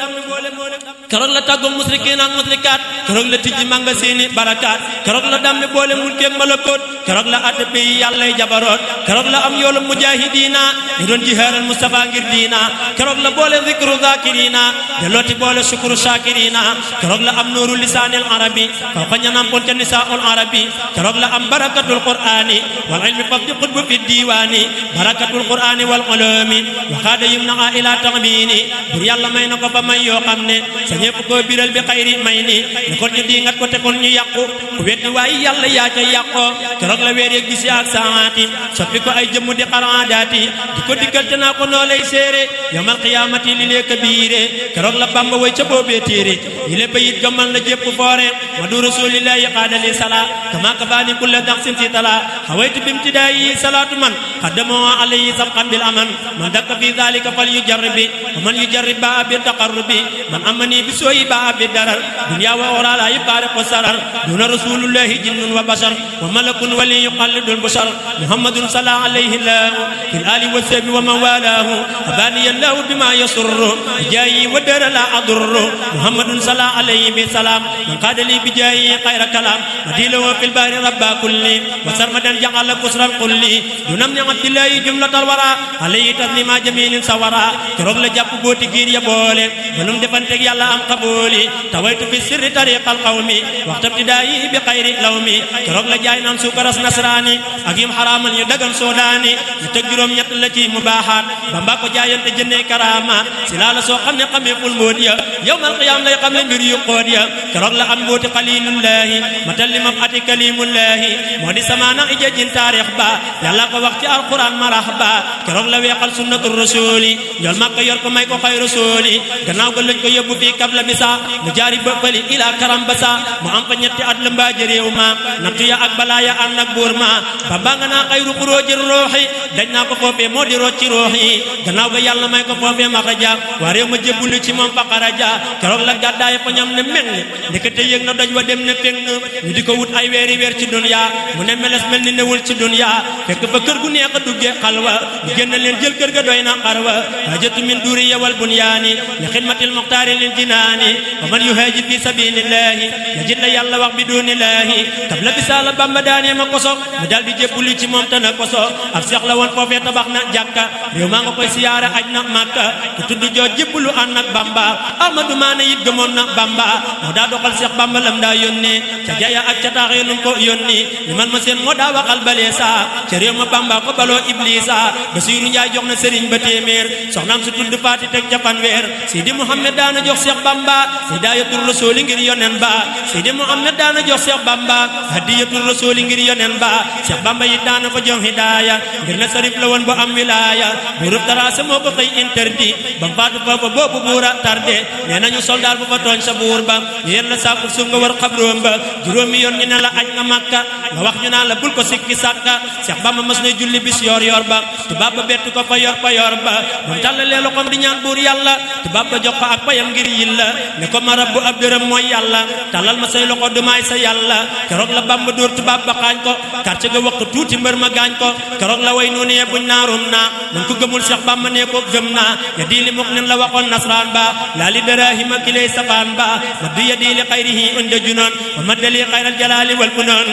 keroog la tàggoo musrikiin ak musrikaat keroog la tijji mangasiini barakaat keroog la dammi boole mulkeek malakoot keroog la atte pays yàllay jabaroot keroog la am yoolu mujaahidiina ñu doon jihaaral Mustafa ngir diina keroog la boole zikru zakirina delooti boole shukru shakirina keroog la am nuuru lisaanil arabi faw xa ñanam pon ca nisaa'ul arabi keroog la am barakatul qur'ani wal ilmi faf di xutbu fi diiwaani barakatul qur'ani wal ulumi waxaada yum na ila taxmini bur yàlla may na ko fa may yoo xam ne sa ñépp koo biral bi xayri may ni ne kon ñu diingat ko te kon ñu yàqu ku weddi waaye yàlla yaa ca yàqoo keroog la weer yeeg bisi ak saati soppi ko ay jëmm di xaraadaati di ko dikkal te naa ko noo lay séere yawmal qiyaamati li lee kabiire keroog la Bamba way ca boobee téere yi le bayit gëmmal na jépp foore ma du rasulillahi qaadali sala kama kafaani kulla daxsin si tala xawaytu bimtidaayi salaatu man xaddamoo alayhi sabqan bil aman man dakka fi dalika fal yujarribi wa man yujarrib baa bi taqarrubi man amani بسوء باب الدرر دنيا وأخرى لا يفارق السرر دون رسول الله جن وبشر وملك ولي يقلد البشر محمد صلى عليه الله في الآل والسب ومن والاه أباني الله بما يسر بجاي ودر لا أضر محمد صلى عليه بسلام من قاد لي بجاي خير كلام مديله في البار ربا كل وسرمدا جعل كسر الكل دون من عبد الله جملة الورى عليه تسليم جميل سورا كروك لجاب بوتي غير يا بولي بلوم دفنتك يلا أم قبولي تويت في السر طريق القوم وقت ابتدائي بخير لومي كروك لجاي نام سكرس نصراني أقيم حراما يدغن سوداني يتجرم يتلتي مباحات بمبا ko jaayante jënne karama silala so xamne xamé ful modiya yawmal qiyam lay xamle mbir yu qodiya keroog la am mbooti xalilullahi matallimam ati kalimullahi modi samana ijajin tarikh ba yalla ko wax ci alquran marhaba keroog la weexal sunnatur rasuli ñol makka yor ko may ko xay rasuli gannaaw ga lañ ko yobbu fi kabla bisa mu jaari bëppali ila karam basa mu am fa ñetti at la mbaaje réew ma nattu ya ak balaya ànd ak buur ma ba nga naa xayru xuróoji ruuxi dañ naa ko foofee moo di rocci ruuxi gannaaw ga yàlla may ko foofee ma xaja waa réew ma jébbulu ci moom fa xaraja keroog la gàddaay fa ñam ne meng ndekete yëg na doj wa dem ne feng ñu di ko wut ay weeri weer ci dunya mu ne meles mel ni newul ci dunya fekk fa kër gu neex a duggee xalwa mu génn leen jël kër ga doy na xarwa hajatu min duriya wal bunyaani li xidmatil muxtaari lil jinaani wa man yuhaajir fi sabilillahi yajid la yàlla wax bi dunillahi kabla bisaala bamba daanee ma koso mu dal di jébbulu ci moom tana koso ab seex la woon foofee tabax na jàkka réew maa nga koy siyaara aj na màkka ku tudd joo jébbulu ànd ak bamba ahmadu maane it gëmoon na bamba moo daa doxal seex bamba lam daa yónnee ca jaya ak ca taaxee num ko yónni li man ma seen moo daa waxal balee saa ca réew ma bamba ko baloo iblisa basiiru njaay jox na sëriñ ba téeméer soxnaam su tudd faati teg ca fanweer sidi muhammad daana jox seex bamba hidayatul rasuli ngir yonen ba sidi muhammad daana jox seex bamba hadiyatul rasuli ngir yonen ba seex bamba yi daana ko jox hidaya ngir na sarif la woon bu am wilaya buurub taraasa moo ko xëy interdit ba faatu foofa boobu buura tardé nee nañu soldaar bu fa tooñ sa buur ba ñu yen la saakul suuf nga war xabroom ba juróomi yoon ñu ne la aj nga màkka nga wax ñu naan la bul ko sikki sàkka seex bamba mas na julli bis yor yor ba tubaab ba bett ko fa yor ba moom tàllalee loxoom di ñaan buur yàlla tubaab ba jox ko ak payam ngir yilla ne ko ma rabbu ab dërëm mooy yàlla tàllal ma say loxo du maay sa yàlla keroog la bamba dóor tubaab ba xaañ ko quartier ga wax tuuti mbër ma gaañ ko keroog la way noonu yee buñ naarum naa mun ko gëmul Seex Bamba ne ko gëm naa ya di li muk nen la waxoon nasraan ba laa li darahima kilay saqaan ba maddu ya di li xayrihi inde junoon wa maddali xayral jalaali wal funoon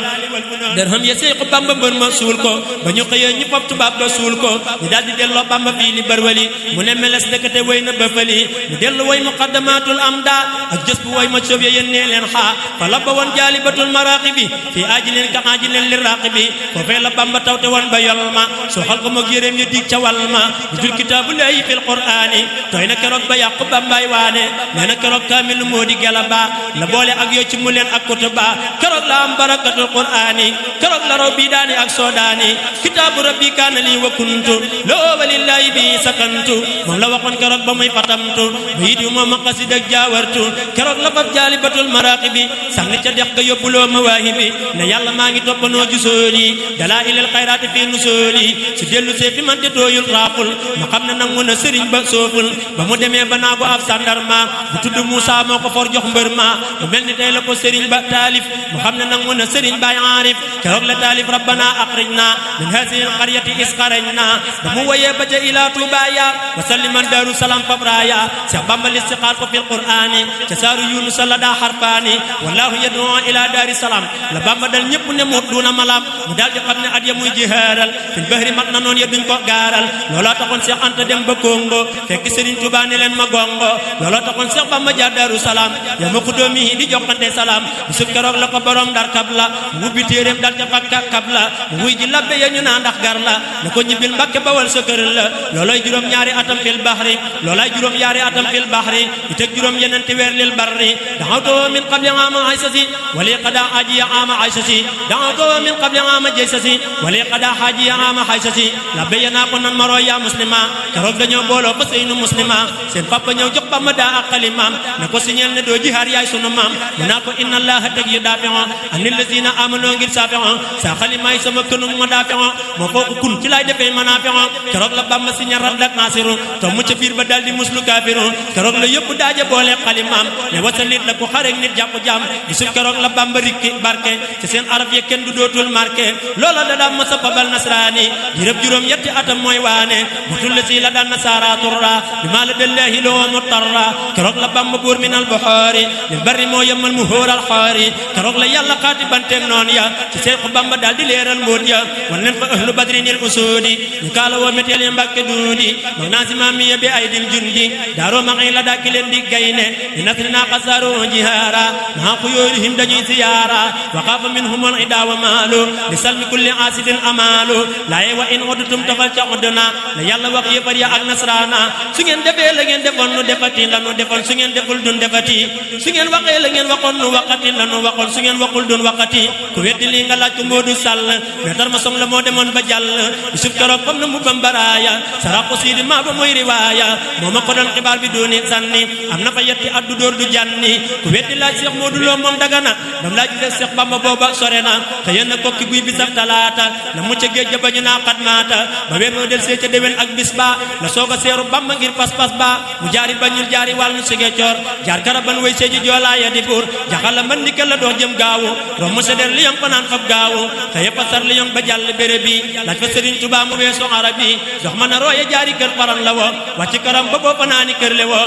dërham ya Seex Bamba mbër ma suul ko ba ñu xëyee ñu fab tubaab ba suul ko ñu daal di delloo Bamba fii li bërwali mu ne meles ndekete way na ba fali mu dellu way muqaddamatul amda ak jës bu way ma soob ya yéen nee leen xaa fa la ba woon jaalibatul maraqibi fii aajilin ka aajilin li raqibi foofee la Bamba tawte woon ba yol ma soo xal ko moog yéreem ya dig ca wal ma jul kitaabullahi fil qur'ani tooy na keroog ba yàqu Bambaay waane nee na keroog kaamil moo di gelaba la boole ak yoo ci mu leen ak kutuba keroog la am barakatul qur'ani keroog la raw bii daani ak soodaani kitaabu rabbi kaana lii wa kuntu loo walillahi bi sakantu moom la waxoon keroog ba muy fatamtu bayit yu moom a xasid ak jaawartu keroog la fab jaalibatul maraqibi sànni ca dex ga yóbbuloo mawaahibi ne yàlla maa ngi toppanoo jusooli dalaa ilal xayraati fii nusooli su dellu see fi man te tooyul raaful ma xam ne nangu na sëriñ ba sooful ba mu demee ba naa ko ab sandarma bu tudd Moussa moo ko for jox mbër ma mu mel ni tey la ko sëriñ ba taalif mu xam ne nangu na sëriñ baay aarif keroog la taalif rabbana axrijna min hazihi alqaryati isxarajna ba mu woyee ba ca ilaa tubaaya wa salliman daaru salaam fabraya Seex Bamba listixaar ko fil qur'ani ca saaru yunus la daa xarfaani wallahu yad'u ila daari salaam la Bamba dal ñëpp ne mu duna malaam mu daal di xam ne at ya muy jihaaral fil bahri mat na noon ya duñ ko gaaral looloo taxoon Seex Anta dem ba Congo fekk Sëriñ Tuubaa ne leen ma gongo looloo taxoon Seex Bamba jaar Daaru Salaam ya ma ko doomi di joxante salaam bisub keroog la ko borom Ndar kabla mu ubbi téeréem dal ca fakka kabla mu wuy ji labbe ya ñu naa ndax gar la ne ko ñibbil Mbàkke Bawal sa kër la loolooy juróom ñaari atam fil bahri loolooy juróom ñaari atam fil bahri yu teg juróom yenenti weer lil barri daxawtoo min qabli ama aysasi wali qada ajiya ama aysasi daxawtoo min qabli ama jaysasi wali qada ajiya ama aysasi labbe ya naa ko nan maro ya muslima keroog dañoo booloo ba seynu muslima seen papa ñëw jox Bamba daa ak xalimaam ne ko siñeel ne doo jihaar yaay sunu maam mu naa ko inna allaha teg yu daafi'o anil lazina amanoo ngir saafi'o saa xalimaay sama kënum ma daafi'o moo foo ko kun ci laay defee manaafi'o keroog la Bamba siñeel radd ak naasiru to mu ca biir ba daldi muslu kafirun keroog la yóbbu daaja boole xalimaam ne wasalit la ku xarek nit jàpp jàmm bisu keroog la Bamba rikki barke ci seen araf ye kenn du dootul marqué loola da daan masa fabal nasraani yërëb juróom yetti atam mooy waane butul la si la daan nasaara turra bi maa la dellahi loo mutarra keroog la Bamba buur min al buxoori lil barri moo yemal mu hóor al xoori keroog la yàlla xaati banteeg noon ya ci Seexu Bamba daal di leeral mbóot ya wan leen fa ahlu badrinil usuudi ñu kaala woo méteel ya mbàkke duudi mag naa si maam mi bi ay dil jundi daaroo maxi la dàkki leen di gayne di nasri naa xasaaru jihaara maa xuyoorihim dañuy siyaara wa xaafa minhum al ida wa maalu li salmi kulli aasidin amaalu laaye wa in udtum tafal ca udduna la yàlla wax yéefar ya ak nasraana su ngeen defee la ngeen defoon nu defati la nu defoon su ngeen deful dun defati su ngeen waxee la ngeen waxoon nu waxati la nu waxoon su ngeen waxul dun waxati ku weddi lii nga laaj ko Moodu Sall meetar ma song la moo demoon ba jàll bisub keroog fam na mu bambaraaya saraqu siidi maa ba mooy riwaaya moo ma ko doon xibaar bi dooni sànni am na fa yetti addu dóor du jànni ku weddi laaj Seex Moodu Lo moom dagana bam laaj Seex Bamba booba sore na te yenn kokki guy bi saf talaata la mucc géej ja bañu naa xat maata ba weer moo del see ca déwén ak bis ba la soog a seeru Bamba ngir pas-pas ba mu jaari bañul jaari wàllu sige coor jaar karaban way seeji joolaaya di buur jaxala man ni la dox jëm gaawu rom mu seder li yong fanaan fab gaawu te yëpp a sar li yong ba jàll béré bi laaj fa Sëriñ Tuubaa mu weesu arab yi dox mën a rooye jaari kër paran la wo wàcc karam ba boo fanaani kër le wo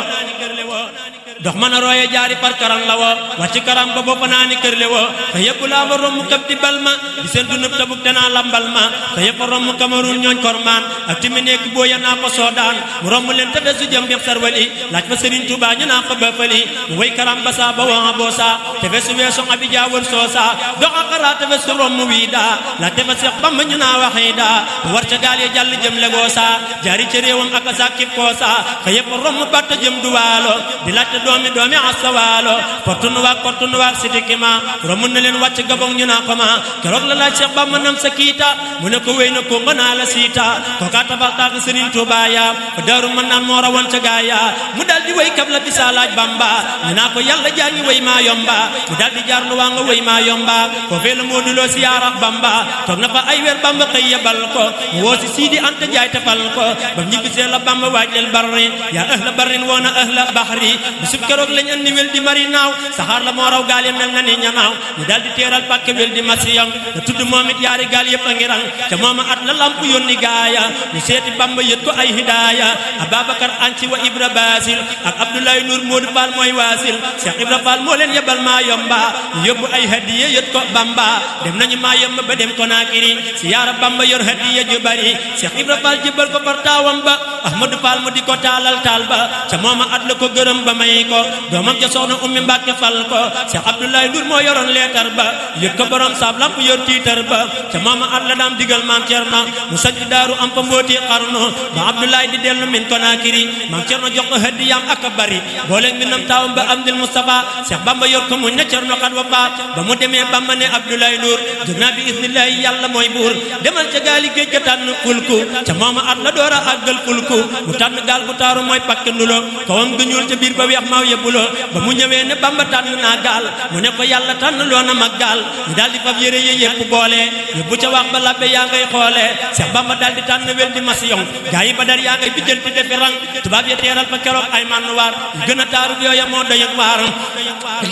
dox mën a rooye jaari par karam la wo wàcc karam ba boo fanaani kër le wo te yëpp laa ba romb kab di bal ma di seen dunub tabuk te naa lambal ma te yëpp a romb Cameroun ñooñ kormaan ak timi nekk boo ya naa ko soodaan mu romb leen te desu jëm beex sarwali laaj fa Sëriñ Tuubaa ñu naa ko bëfali mu way karam ba saa ba waxa boo saa te fesu weesu abija wër soo saa doxa xaraa te fesu romb wii daa la te fa Seex Bamba ñu naa waxee daa mu war ca gaal yi jàll jëm legoo saa jaari ca réewam ak a sàkkib koo saa te yëpp a romb batta jëm du waalo di laajte doomi asawaalo portu nuwaak sidikima romb na leen wàcc gabong ñu naa ko ma keroog la laaj Seex Bamba nam sa kiita mu ne ko wéy na ko nga naa la siita kooka tabax taak Sëriñ Tuubaa ya fa daaru mën naan moo rawoon ca gaaya mu dal di way kab la bisa laaj Bamba ñu naa ko yàlla jaa ngi way maa yomba mu dal di jaar lu waa nga way maa yomba foofee la Moodu Lo siyaara Bamba toog na fa ay weer Bamba xëy yebal ko mu woo si Siidi Anta Jaay tefal ko ba mu ñibbisee la Bamba waaj leel barri yaa ahla barrin woona ahla bahri bisub keroog lañ andi wel di mari naaw saxaar la moo raw gaal yi mel na ni ñanaaw ñu dal di teeral pàkke wel di masiyang te tudd moom it yaari gaal yëpp a ngi rang ca mooma at la lamp yónni gaaya ñu seeti Bamba yët ko ay hidaaya Ababacar Anci wa Ibra Basil ak Abdoulaye Nour Modou Fall mooy waasil Cheikh Ibra Fall moo leen yebal maa yomba ñu yóbbu ay hadiye yët ko Bamba dem nañu maa yomba ba dem Konakiri si yaara Bamba yor hadiye ju bari Cheikh Ibra Fall jëbal ko par taawam ba Ahmadou Fall mu di ko taalal taal ba ca mooma at la ko gërëm ba may ko doomam ja soxna Ummi Mbàkke fal ko Cheikh Abdoulaye Ndour moo yoroon leetar ba yët ko borom saab lamp yor tiitar ba ca mooma at la daam digal maam Cerno mu sanc daaru am fa mbooti xarnu ba Abdoulaye di dellu min Konakiri maam Cerno jox ko hadiyaam ak a bari booleeg mi nam taawam ba Amdil Mustafa Cheikh Bamba yor ko mu ne Cerno xat wa fa ba mu demee Bamba ne Abdoulaye Ndour jóg naa bi isnillahi yàlla mooy buur demal ca gaali géej ga tànn fulku ca mooma at la door a àggal fulku mu tànn gaal bu taaru mooy pakke ndulo kawam ga ñuul ca biir ba weex maaw yebbulo ba mu ñëwee ne Bamba tànn naa gaal mu ne ko yàlla tànn loo na mag gaal ñu daal di fab yére yi yëpp boole yóbbu ca wax ba labbe yaa ngay xoole Cheikh Bamba daal di tànn wel di masiyong gaa yi Badar yaa ngay bijjanti defi rang tubaab ya teeral fa keroog ay mannuwaar yu gën a taaru yooya moo doy ak waar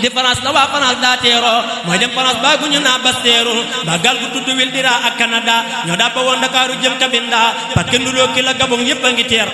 di France la waa France daa teeroo mooy dem France baa gu ñu naa Basteeru ba gaal gu tudd Wildira ak Canada ñoo daa ba woon Ndakaaru jëm Kabinda parce que nduloo ki la Gabon yëpp a ngi teer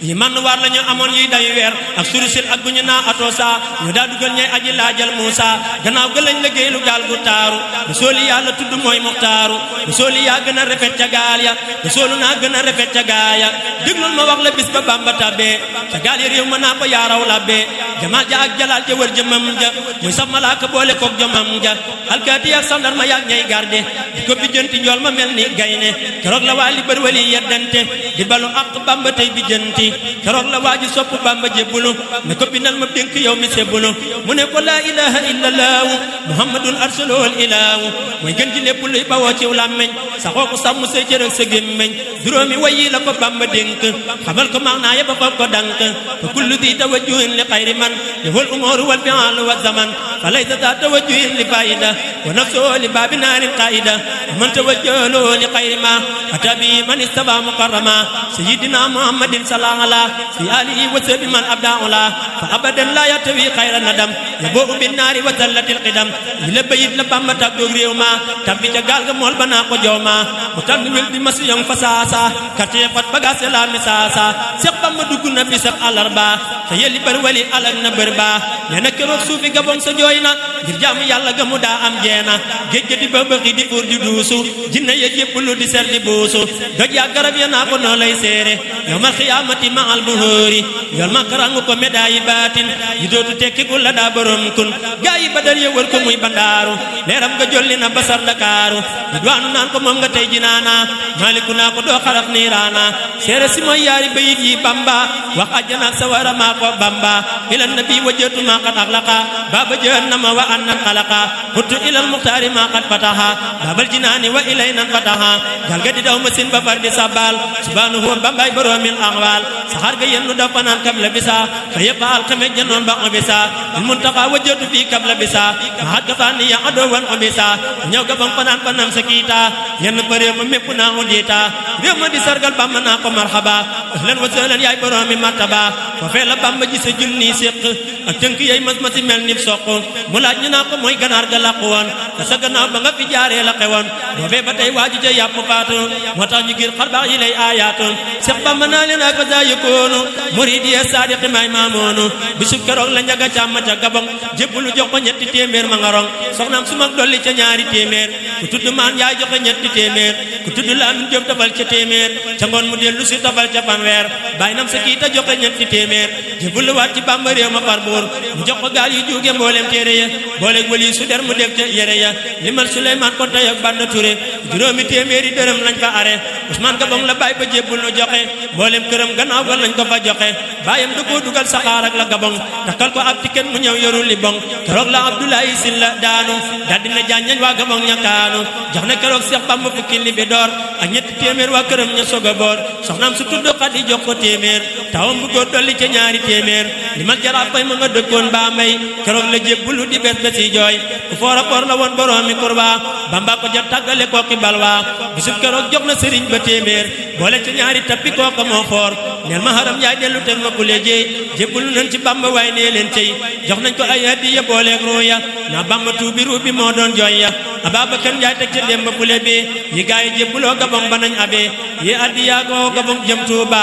yi man waar la ñu amoon yiy day weer ak surisil ak bu ñu naa Atosa ñu daa dugal ñay aji laajal Muusa gannaaw ga lañ liggéey lu gaal gu taaru bu sooli yàlla tudd mooy Muxtaaru bu sooli yaa gën a rafet ca gaal ya bu soolu naa gën a rafet ca gaaya déglul ma wax la bis ba Bamba tabbee ca gaal ya réew ma naa ko yaaraw labbee jamaal ja ak jalaal ja wër jëmam ja muy saf malaaka boole koog jomam ja alkaati ak sandarma yaag ñay garde di ko bijjanti njool ma mel ni gayne keroog la waa li bër wali yeddante di balu ak Bamba tey bijjanti keroog la waa ji sopp Bamba jébbulu ne ko bindal ma dénk yow mi sebbulu mu ne ko laa ilaha illallahu muhammadun arsalul ilahu mooy gën ji lépp luy bawoo ciw làmmeñ saxoo ko sàmm say cër ak sa gémmeñ juróomi wayi la ko Bamba dénk xamal ko max naa yeba fab ko dank fa kullu di tawajjuhin li xayri man yahul umuru wal fi'al wa zaman fa laysa ta tawajjuhin li faida wa nafsu li babi naarin qaida man tawajjalu li xayri ma atabi man istaba mukarrama سيدنا محمد صلى الله في آله وسلم من أبداعنا فأبدا لا يتوي خير الندم يبوء بالنار وزلة القدم يلبيت لبام تقدر يوما تبي جعل مول بنا قجوما متنمل بمسيون فساسا كتير قد بغاس لا مساسا سبام مدكنا بسب الأربعة فيلي برولي على النبربا ينكرو سوفي غبون سجوينا جرجام يالا غمودا أم جينا جيج دي ببغي دي فور دي دوسو جنة يجيبلو دي سر دي بوسو دجا غرب يناكو نولي سيري يوم القيامة مع البهوري يوم كرانو كو مداي باتين يدوتو تكي كل دا بروم كن غاي بدر يور كو موي بندارو ليرام غا جولينا بسر دكارو دوانو نان كو موم غا تاي جنانا مالكنا كو دو خرف نيرانا سيري سي موي ياري بيت يي بامبا wax ajana sawara ma ko bamba ila nabi wajatu ma qad aghlaqa bab jahannama wa anna khalaqa hutu ila al muhtari ma qad fataha babal jinani wa ilayna fataha gal gadi daw masin ba fardi sabal subhanahu wa bambay boromil ahwal sahar ga yennu da fanan kabla bisa fayqa al khamaj janon ba bisa al muntaqa wajatu fi kabla bisa mahagafani ya ado wan bisa ñew ga bam fanan fanam sakita yenn bare ma mepp na odita rew ma di sargal bam na ko marhaba ahlan wa sahlan yaay boromi martaba fa fe la bamba ji sa junni séq ak tënk yey mas masi mel ni soq mu laaj ñu naa ko mooy ganaar ga làqu woon te sa gannaaw ba nga fi jaaree la xewoon boobee ba tey waaju ca yàpp faatu moo tax ñu gir xarbaax yi lay aayaatu Seex Bamba naa leen ak sa yëkkoonu murid yi saadiqi may maamoonu bisub keroog la njaga càmm ca gabon jébbulu jox ko ñetti téeméer ma nga rong soxnaam su mag dolli ca ñaari téeméer ku tudd maan yaay joxe ñetti téeméer ku tudd laamin jóob tafal ca téeméer ca ngoon mu dellu si tafal ca fanweer bàyyi nam sa kiita joxe ñetti téeméer jébbulu waat ci Bamba réew ma par buur mu jox ko gaal yu juuge mboolem téere ya booleeg wali su der mu def ca yére ya limal Suleymaan Konte ak Banda Touré juróomi téeméeri dërëm lañ fa are Ousmane Gabon la bàyyi ba jébbul nu joxe mboolem këram gannaaw ga lañ ko fa joxe bàyyam da koo dugal saxaar ak la Gabon takkal ko ab ticket mu ñëw yorul li bon keroog la Abdoulaye Sylla daanu daldi na jaañañ waa Gabon ñakaanu jox na keroog Seex Bamba fukki li bi door ak ñetti téeméer waa këram ña soog a boor soxnaam su tudd Xadi jox ko téeméer tawam bu góor dolli ca ñaari téeméer limal jaraaf fay ma nga dëkkoon baa may keroog la jébbulu di bes ba si jooy ku foora foor la woon boroomi kurba Bamba ko jot tàggale kooki balwa bisub keroog jox na sëriñ ba téeméer boole ca ñaari tappi kooka moo foor neel ma haram yaay dellu teg ma kule jeey jébbulu nañ ci Bamba waay nee leen cey jox nañ ko ay hadiya booleeg ruuya na Bamba tuubi ruubi moo doon jooy ya Ababacar Njaay teg ca dem ba kule bi yi gaay jébbuloo Gabon ba nañ abee yi hadiya goo Gabon jëm Tuuba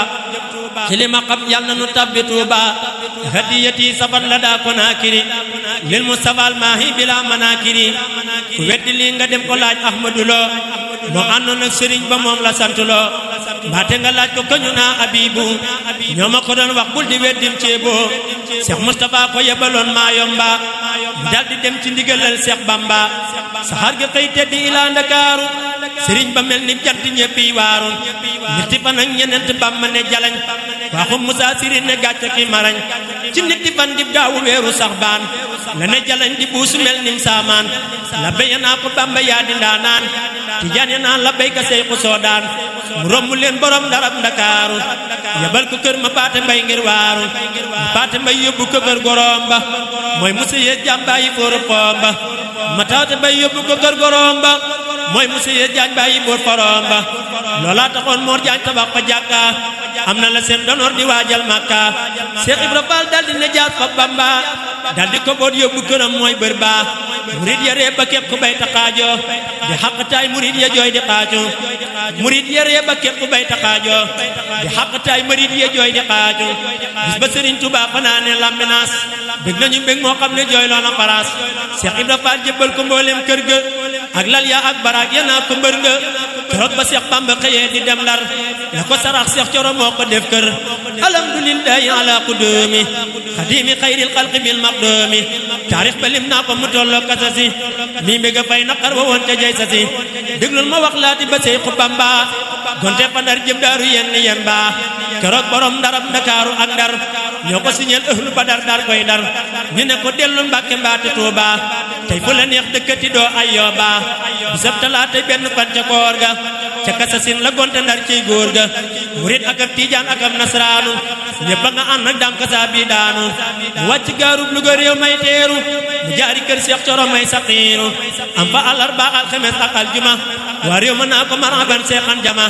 ci li ma xam yal na nu tabbi Tuuba hadiyati safar la daa Konaakiri lil Mustafa al maahi bila manakiri ku weddi lii nga dem ko laaj Ahmadu Lo moo àndoon ak sëriñ ba moom la sant loo mbaate nga laaj ko kañu naa Abibu ñoo ma ko doon wax bul di weddim ceeboo Seex Mustafa ko yebaloon Maayomba mu daldi dem ci ndigalal Seex Bamba saxaar gi xëy teddi ilaa Ndakaaru sëriñ ba mel ni jant ñeppi waaru ñetti fan ak ñeneent Bamba ne jalañ waaxum Musaa Siri ne gàcce ki marañ ci ñetti fan dib daawu weeru Saxbaan la ne jalañ di buusu mel nim saamaan la béya naa ko Bamba yaa di ndaanaan Tijaan ya naan la béyka Seyxu Soodaan mu romb leen borom Ndarab Ndakaaru yebal ko kër ma paate mbay ngir waaru ma paate mbay yóbbu ko kër gorom ba mooy musa yee jàmbaayi fóoru xoom ba ma taate mbay yóbbu ko kër gorom ba mooy musa yee jaañ bàyyi boor forom ba loolaa taxoon Moor Jaañ tabax fa jàkka am na la seen donoor di waajal Makka Seex Ibra Faal daldi ne jaat fa Bamba daldi ko boot yóbbu këram mooy bër ba murid ya ree ba képp ku bay taxaajo di xaqtaay murid ya jooy di xaajo murid ya ree ba képp ku bay taxaajo di xaqtaay murid ya jooy di xaajo bis ba Sëriñ Tuubaa fanaane Lambinaas bëgg nañu mbég moo xam ne jooy loona faraas Seex Ibra Faal jébbal ko mbooleem kër ga ak lal ya ak baraag ya naa ko mbër nga keroog ba Seex Bamba xëyee di dem Ndar la ko sarax Seex Coro moo ko def kër alhamdulillahi ala qudumi xadimi xayril xalqi bil maqdumi taarix ba lim naa ko mu tolloo kasasi mi mbég a fay naqar wa woon ca jay sasi déglul ma wax laati ba Seexu Bamba gonte fa Ndar jëm daaru yenn ba keroog borom Ndarab Ndakaaru ak Ndar ñoo ko siñeel ëhlu Badar daal koy Ndar ñu ne ko dellul Mbàkke mbaate Tuuba tey fu la neex dëkkati doo Ayyooba bisab talaata benn fan ca koor ga ca kasasin la gonte Ndar ciy góor ga murit ak ab Tijaan ak ab nasraanu ñëpp a nga ànd ak dànk saa bi daanu mu wàcc gaarub Luga réew may teeru mu jaari kër Seex Coro may saqiiru am fa àllarba alxames ak aljuma waa réew ma naa ko marhaban seexan jama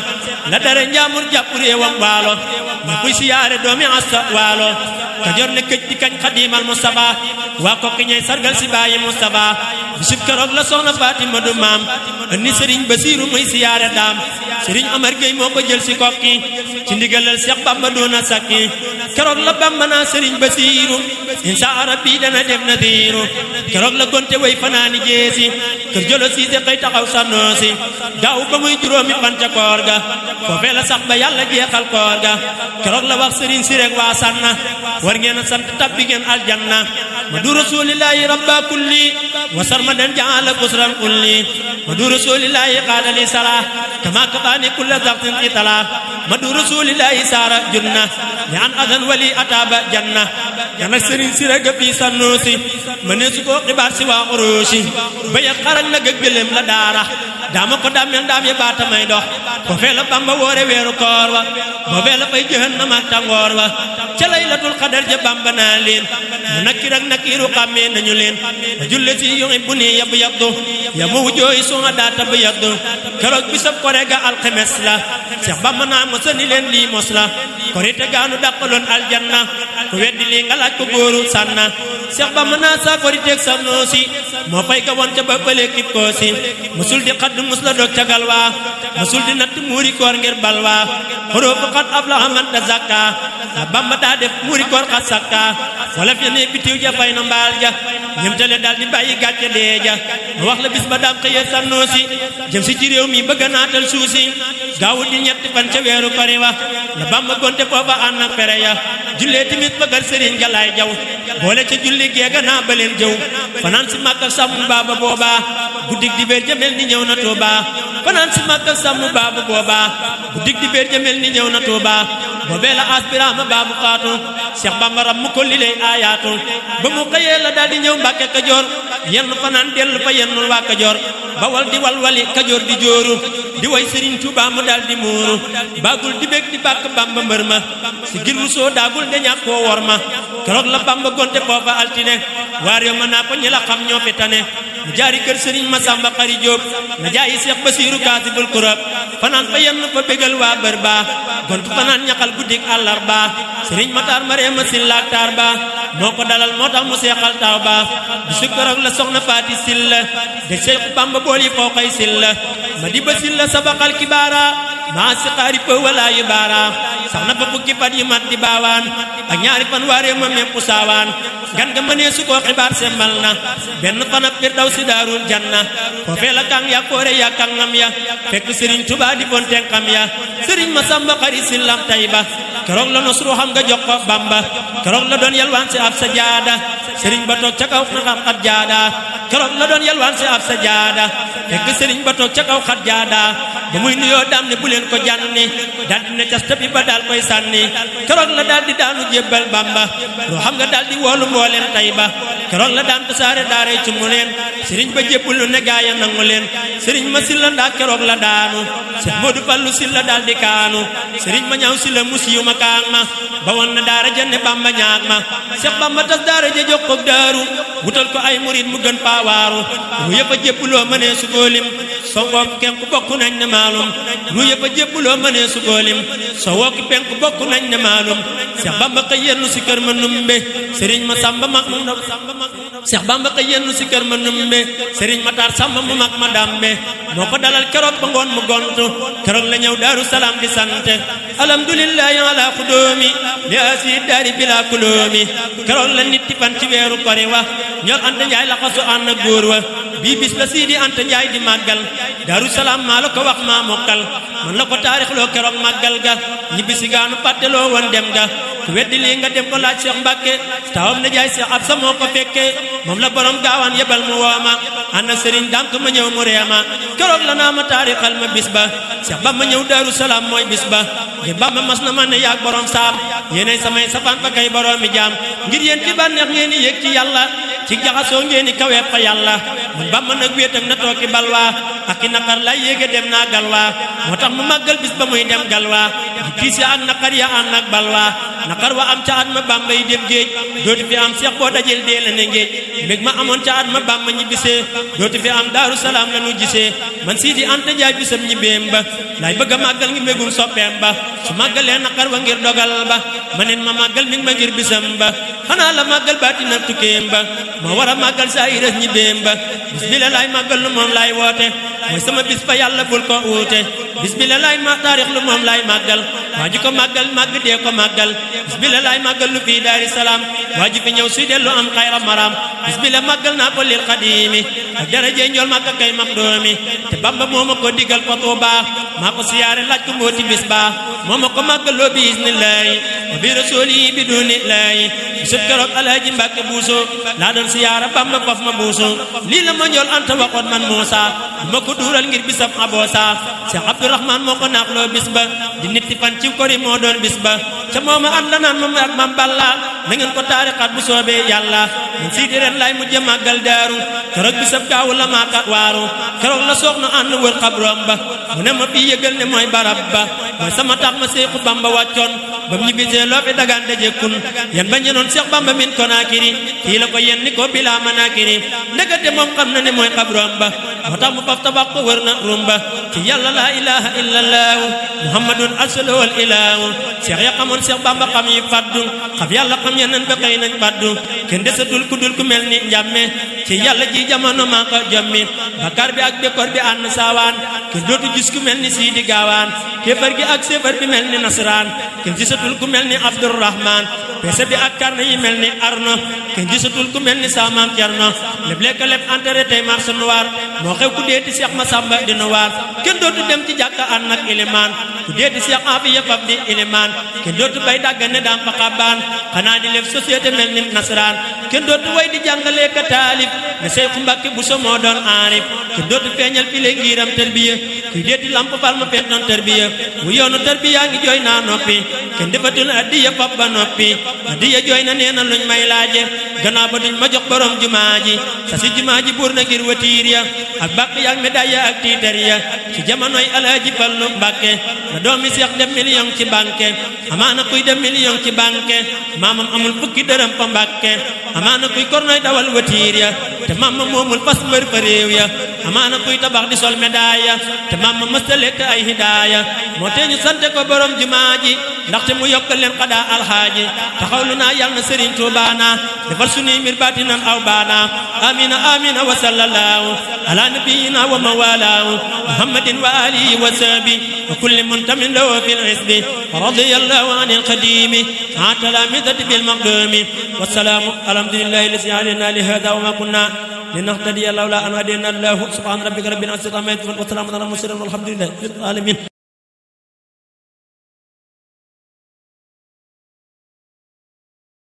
la dare njaamur jàpp réewam waalo ñu kuy siyaare doomi asta waalo Kajoor ne këj di kañ xadiimal Mustafa waa kokki ñey sargal si bàyyi Mustafa bisub keroog la soxna Fatima du maam andi sëriñ Basiiru muy siyaare daam sëriñ Amar Géy moo ko jël si kokki ci ndigalal Seex Bamba doona sakki keroog la Bamba naa sëriñ Basiiru insha rabbi dana def nadiiru keroog la gonte way fanaani jeesi kër jolo siise xëy taxaw sannoosi daaw ba muy juróomi fan ca koor ga foofee la sax ba yàlla jeexal koor ga keroog la wax sëriñ si rek waa sanna war ngeen a sant tabbi ngeen aljanna ma du rasulillahi rabba kulli wasar ma den jaala kusran kulli ma du rasulillahi qaadali sala kama kafaani kulla zaxtin qitala ma du rasulillahi saara junna li an adan wali ataba janna yana sëriñ si rek bi sannoosi ma ne su ko xibaar si waa xuruusi bay xaral na gëgëlem la daara daama ko daamel daam ya baata may dox foofee la Bamba woore weeru koor wa foofee la fay jahannama ak tàngoor wa ca laylatul xadar ja Bamba naa leen mu nakkir ak nakkiru xàmmee nañu leen a julle si yuhibbu ni yab yabdu ya mu wujooy suma daata bu yabdu keroog bisab kore ga alxemes la Seex Bamba naa mosa ni leen lii mos la korite gaanu dàqaloon aljanna ku weddi lii nga laaj ko góoru sànna Seex Bamba naa sa koriteeg sa noosi moo fay ga woon ca ba bële kib koosi musul di xadd mus la dog ca galwaa musul di natt muuri koor ngir balwaa xoroofu xat ab la xamanta zakka la Bamba daa def muuri koor xat sakka wala fi ne bitiw ja fay na mbaal ja ñemtale daal di bàyyi gàcce dee ja ma wax la bis ba daam xëyee sannoosi jëm si ci réew mi bëgg naatal suusi gaawu di ñetti fan ca weeru kori wa la Bamba gonte foofa ànd ak fere ya jullee timit bëggal sëriñ Galaay Jaw boole ca julli geega naa baleen jëw fanaan si Makka sàmm baaba booba guddig di béer jamel ni ñëw na Tuuba fanaan si Makka sàmm baaba booba guddig di béer jamel ni ñëw na Tuuba boobee la aspirama baabu faatu Seex Bamba ram mu ko li lay aayaatu ba mu xëyee la daal di ñëw Mbàkke Kajoor yenn fanaan dellu fa yennul waa Kajoor bawal di walwali Kajoor di jooru di way Sëriñ Tuuba mu daal di muuru baagul di bég di bàkk Bamba mbër ma si girlu soo daagul de ñàkk koo wor ma keroog la Bamba gonte foofa altine waar yo ma naa ko ñi la xam ñoo fi tane mu jaari kër Sëriñ Masamba Xari Jóob na jaayi Seex Basiiru kaasibul kurab fanaan fa yenn fa bégal waa bër ba gontu fanaan ñaxal guddik àllarba Sëriñ Mataar Mareema Silla taar ba moo ko dalal moo tax mu seexal taw ba bisu keroog la soxna Faati Silla de Seexu Bamba bool yi foo xay Silla ma di ba Silla sabaqal kibaara maa si xaari fa walaa yu baara sax na fa fukki fan yi mat di baawaan ak ñaari fan waaree ma mépp saawaan gan nga mënee su ko xibaar sembal na benn fan ak Firdawsi daarul janna foofee la kàng ya koore ya kàngam ya fekk Sëriñ Tuubaa di bon tenkam ya Sëriñ Masamba Xari Sillam Tayba keroog la nos ruuxam nga jox ko Bamba keroog la doon yalwaan si ab sa jaada Sëriñ ba toog ca kaw na xat jaada keroog la doon yalwaan si ab sa jaada fekk Sëriñ ba toog ca kaw xat jaada ba muy nuyoo daam ne bu leen ko jànni daal di ne cas tabi ba daal koy sànni keroog la daal di daanu jébbal Bamba ruuxam nga daal di woolu mbooleem Tayba keroog la daan tasaare daaray ci mu leen sëriñ ba jébbulu ne gaaya nangu leen sëriñ ma Silla ndaa keroog la daanu Seex Moodu Fallu Silla daal di kaanu sëriñ ma ñaaw Silla musiyu ma kaang ma ba woon na daara jenne Bamba ñaag ma Seex Bamba tas daara ja jox ko daaru wutal ko ay murid mu gën paawaaru mu yëpp a jébbuloo mënee su koo lim soo woo ki penku bokk nañ ne maalum mu yëpp a jébbuloo mënee su koo lim soo woo ki penku bokk nañ ne maalum Seex Bamba xëy yennu si kër ma numbe sëriñ ma Samba mag mu Seex Bamba xëy yennu si kër ma numbe sëriñ Matar Samba mu mag ma dambe moo ko dalal keroog ba ngoon mu gontu keroog la ñëw Daaru Salaam di sant alhamdulillahi ala xudoomi li asi daari bila kuloomi keroog la nit ti fan ci weeru kori wa ñor Anta Njaay la xasu ànd ak góor wa bii bis la Sidi Anta Njaay di màggal Daaru Salaam maa la ko wax maa mokkal man la ko taarix loo keroog màggal ga ñibbisi gaanu fàtteloo woon dem ga ku weddi lii nga dem ko laaj Seex Mbàkke tawam na jaay Seex Absa moo ko fekke moom la borom gaawaan yebal mu wooma ànd ak sëriñ dànk ma ñëw mu reema keroog la naa ma taarixal ma bis ba Seex Bamba ñëw Daaru Salaam mooy bis ba ngir Bamba mas na ma ne yaag borom saam yéenay samay safaan fa kay boroomi jaam ngir yéen ci bànneex ngeen di yëg ci yàlla ci jaxasoo ngeen di kaweet fa yàlla man Bamba nag wéet ak na tooki balwaa ak i naqar lay yéege dem naa galwaa moo tax mu màggal bis ba muy dem galwaa di tiis ya ak naqar ya ànd ak balwaa naqar wa am ca at ma Bamba yi dem géej dootu fi am seex boo dajel dee la ne ngéej mbég ma amoon ca at ma Bamba ñibbisee dootu fi am Daaru Salaam la nu gisee man Sidi Anta Njaay bisam ñibbeem ba laay bëgg a màggal ngi mbégum soppeem ba su màggalee naqar wa ngir dogal ba ma neen ma màggal mi ngi ma ngir bisam ba xanaa la màggal baati nag tukkeem ba moo war a màggal saa iras ñibbeem ba bis bi la laay màggal lu moom laay woote mooy sama bis fa yàlla bul ko uute bis bi la laay ma taarix lu moom laay màggal waa ji ko màggal màgg dee ko màggal bis bi la laay màggal lu fii Daari Salaam waa ji fi ñëw suy dellu am xayra maram bis bi la màggal naa ko lil xadiimi ak daraje njool màgg kay mag doomi te Bamba moo ma ko digal fa Tuubaa maa ko siyaare laaj ko mbooti bis baa moo ma ko màggaloo bi isnillaahi wa bi rasuuli bi duunillaahi bisub keroog Alaaji Mbàkke Buuso laa doon siyaara Bamba faf ma buuso lii la ma njool Anta waxoon man Muusa du ma ko duural ngir bisab aboosa Cheikh Abdourahman moo ko naaxloo bis ba di nitti fan ci kori moo doon bis ba ca mooma am la naan moom ak mam balla na ngeen ko taarixaat bu soobee yàlla man siidi ren laay mujje màggal daaru keroog bisab gaawu la maakat waaru keroog la soxna ànd wër xabroom ba mu ne ma fii yëgal ne mooy barab ba mooy sama tax ma Seexu Bamba wàccoon ba mu ñibbisee loo fi dagaan dajekkun yan ba ñenoon Seex Bamba min Konaakiri fii la ko yen ni ko bilaa manaakiri ndekete moom xam na ne mooy xabroom ba moo tax mu faf tabax ko wër na rumba ci yàlla laa ilaha illallahu muhammadun arsalahul ilahu Seex ya xamoon Seex Bamba xam yi faddu xam yàlla xam yeneen ba xëy nañ faddu kenn desatul ku dul ku mel ni njàmme ci yàlla ji jamono maa ko jommi bakkaar bi ak bekkoor bi ànd saawaan kenn dootu gis ku mel ni Siidi Gaawaan kéefar gi ak séefar bi mel ni nasaraan kenn gisatul ku mel ni Abdurrahman peese bi ak karne yi mel ni Arno kenn gisatul ku mel ni Saamaam Cerno lépp lekk lépp enterré tey marché noir moo xew ku deeti Seex Masamba di noir kenn dootu dem ci jàkka ànd ak ilimaan ku deeti Seex Afiya fab di ilimaan kenn dootu bay dàggane daam fa xabbaan xanaa di lef société mel ni nasaraan kenn dootu way di jàngalee ka taalif ne Seexu Mbàkke Buso moo doon aarif kenn dootu feeñal fi le ngiram tërbiya kuy deeti lamp fal ma feet noon tërbiya wu yoonu tërbiya ngi jooy naa noppi kenn defatul addiya fab ba noppi addiya jooy na nee na luñ may laaje gannaaw ba duñ ma jox borom jumaa ji sa si jumaa ji buur na ngir watiir ya ak bàq yaak médaille ak tiitar ya ci jamonoy Alaaji Fallu Mbàkke la doomi Seex dem million ci banque amaana kuy dem million ci banque maamam amul fukki dërëm fa Mbàkke amaana kuy kornoy dawal watiir ya te maamam moomul fas mbër fa réew ya amaana kuy tabax di sol médaille ya te maamam mësta lekk ay hidaaya moo tee ñu sante ko borom jumaa ji ndaxte mu yokkal leen xadaa alxaaji taxawlu naa yàlla na Sëriñ Tuubaa na defal sunuy mbir baatinan aw baana amina amina wa sallallahu ala nabiyina wa mawalaahu muhammadin wa alihi wa sahbi wa kulli muntamin lahu fil hisbi wa radiyallahu anil qadimi an talamidati bil maqdumi wassalaamu alhamdulillahi allazi hadana li hada wa ma kunna linahtadiya lawla an hadana allahu subhana rabbika rabbil izzati amma yasifun wa salamun ala al mursalin walhamdulillahi rabbil alamin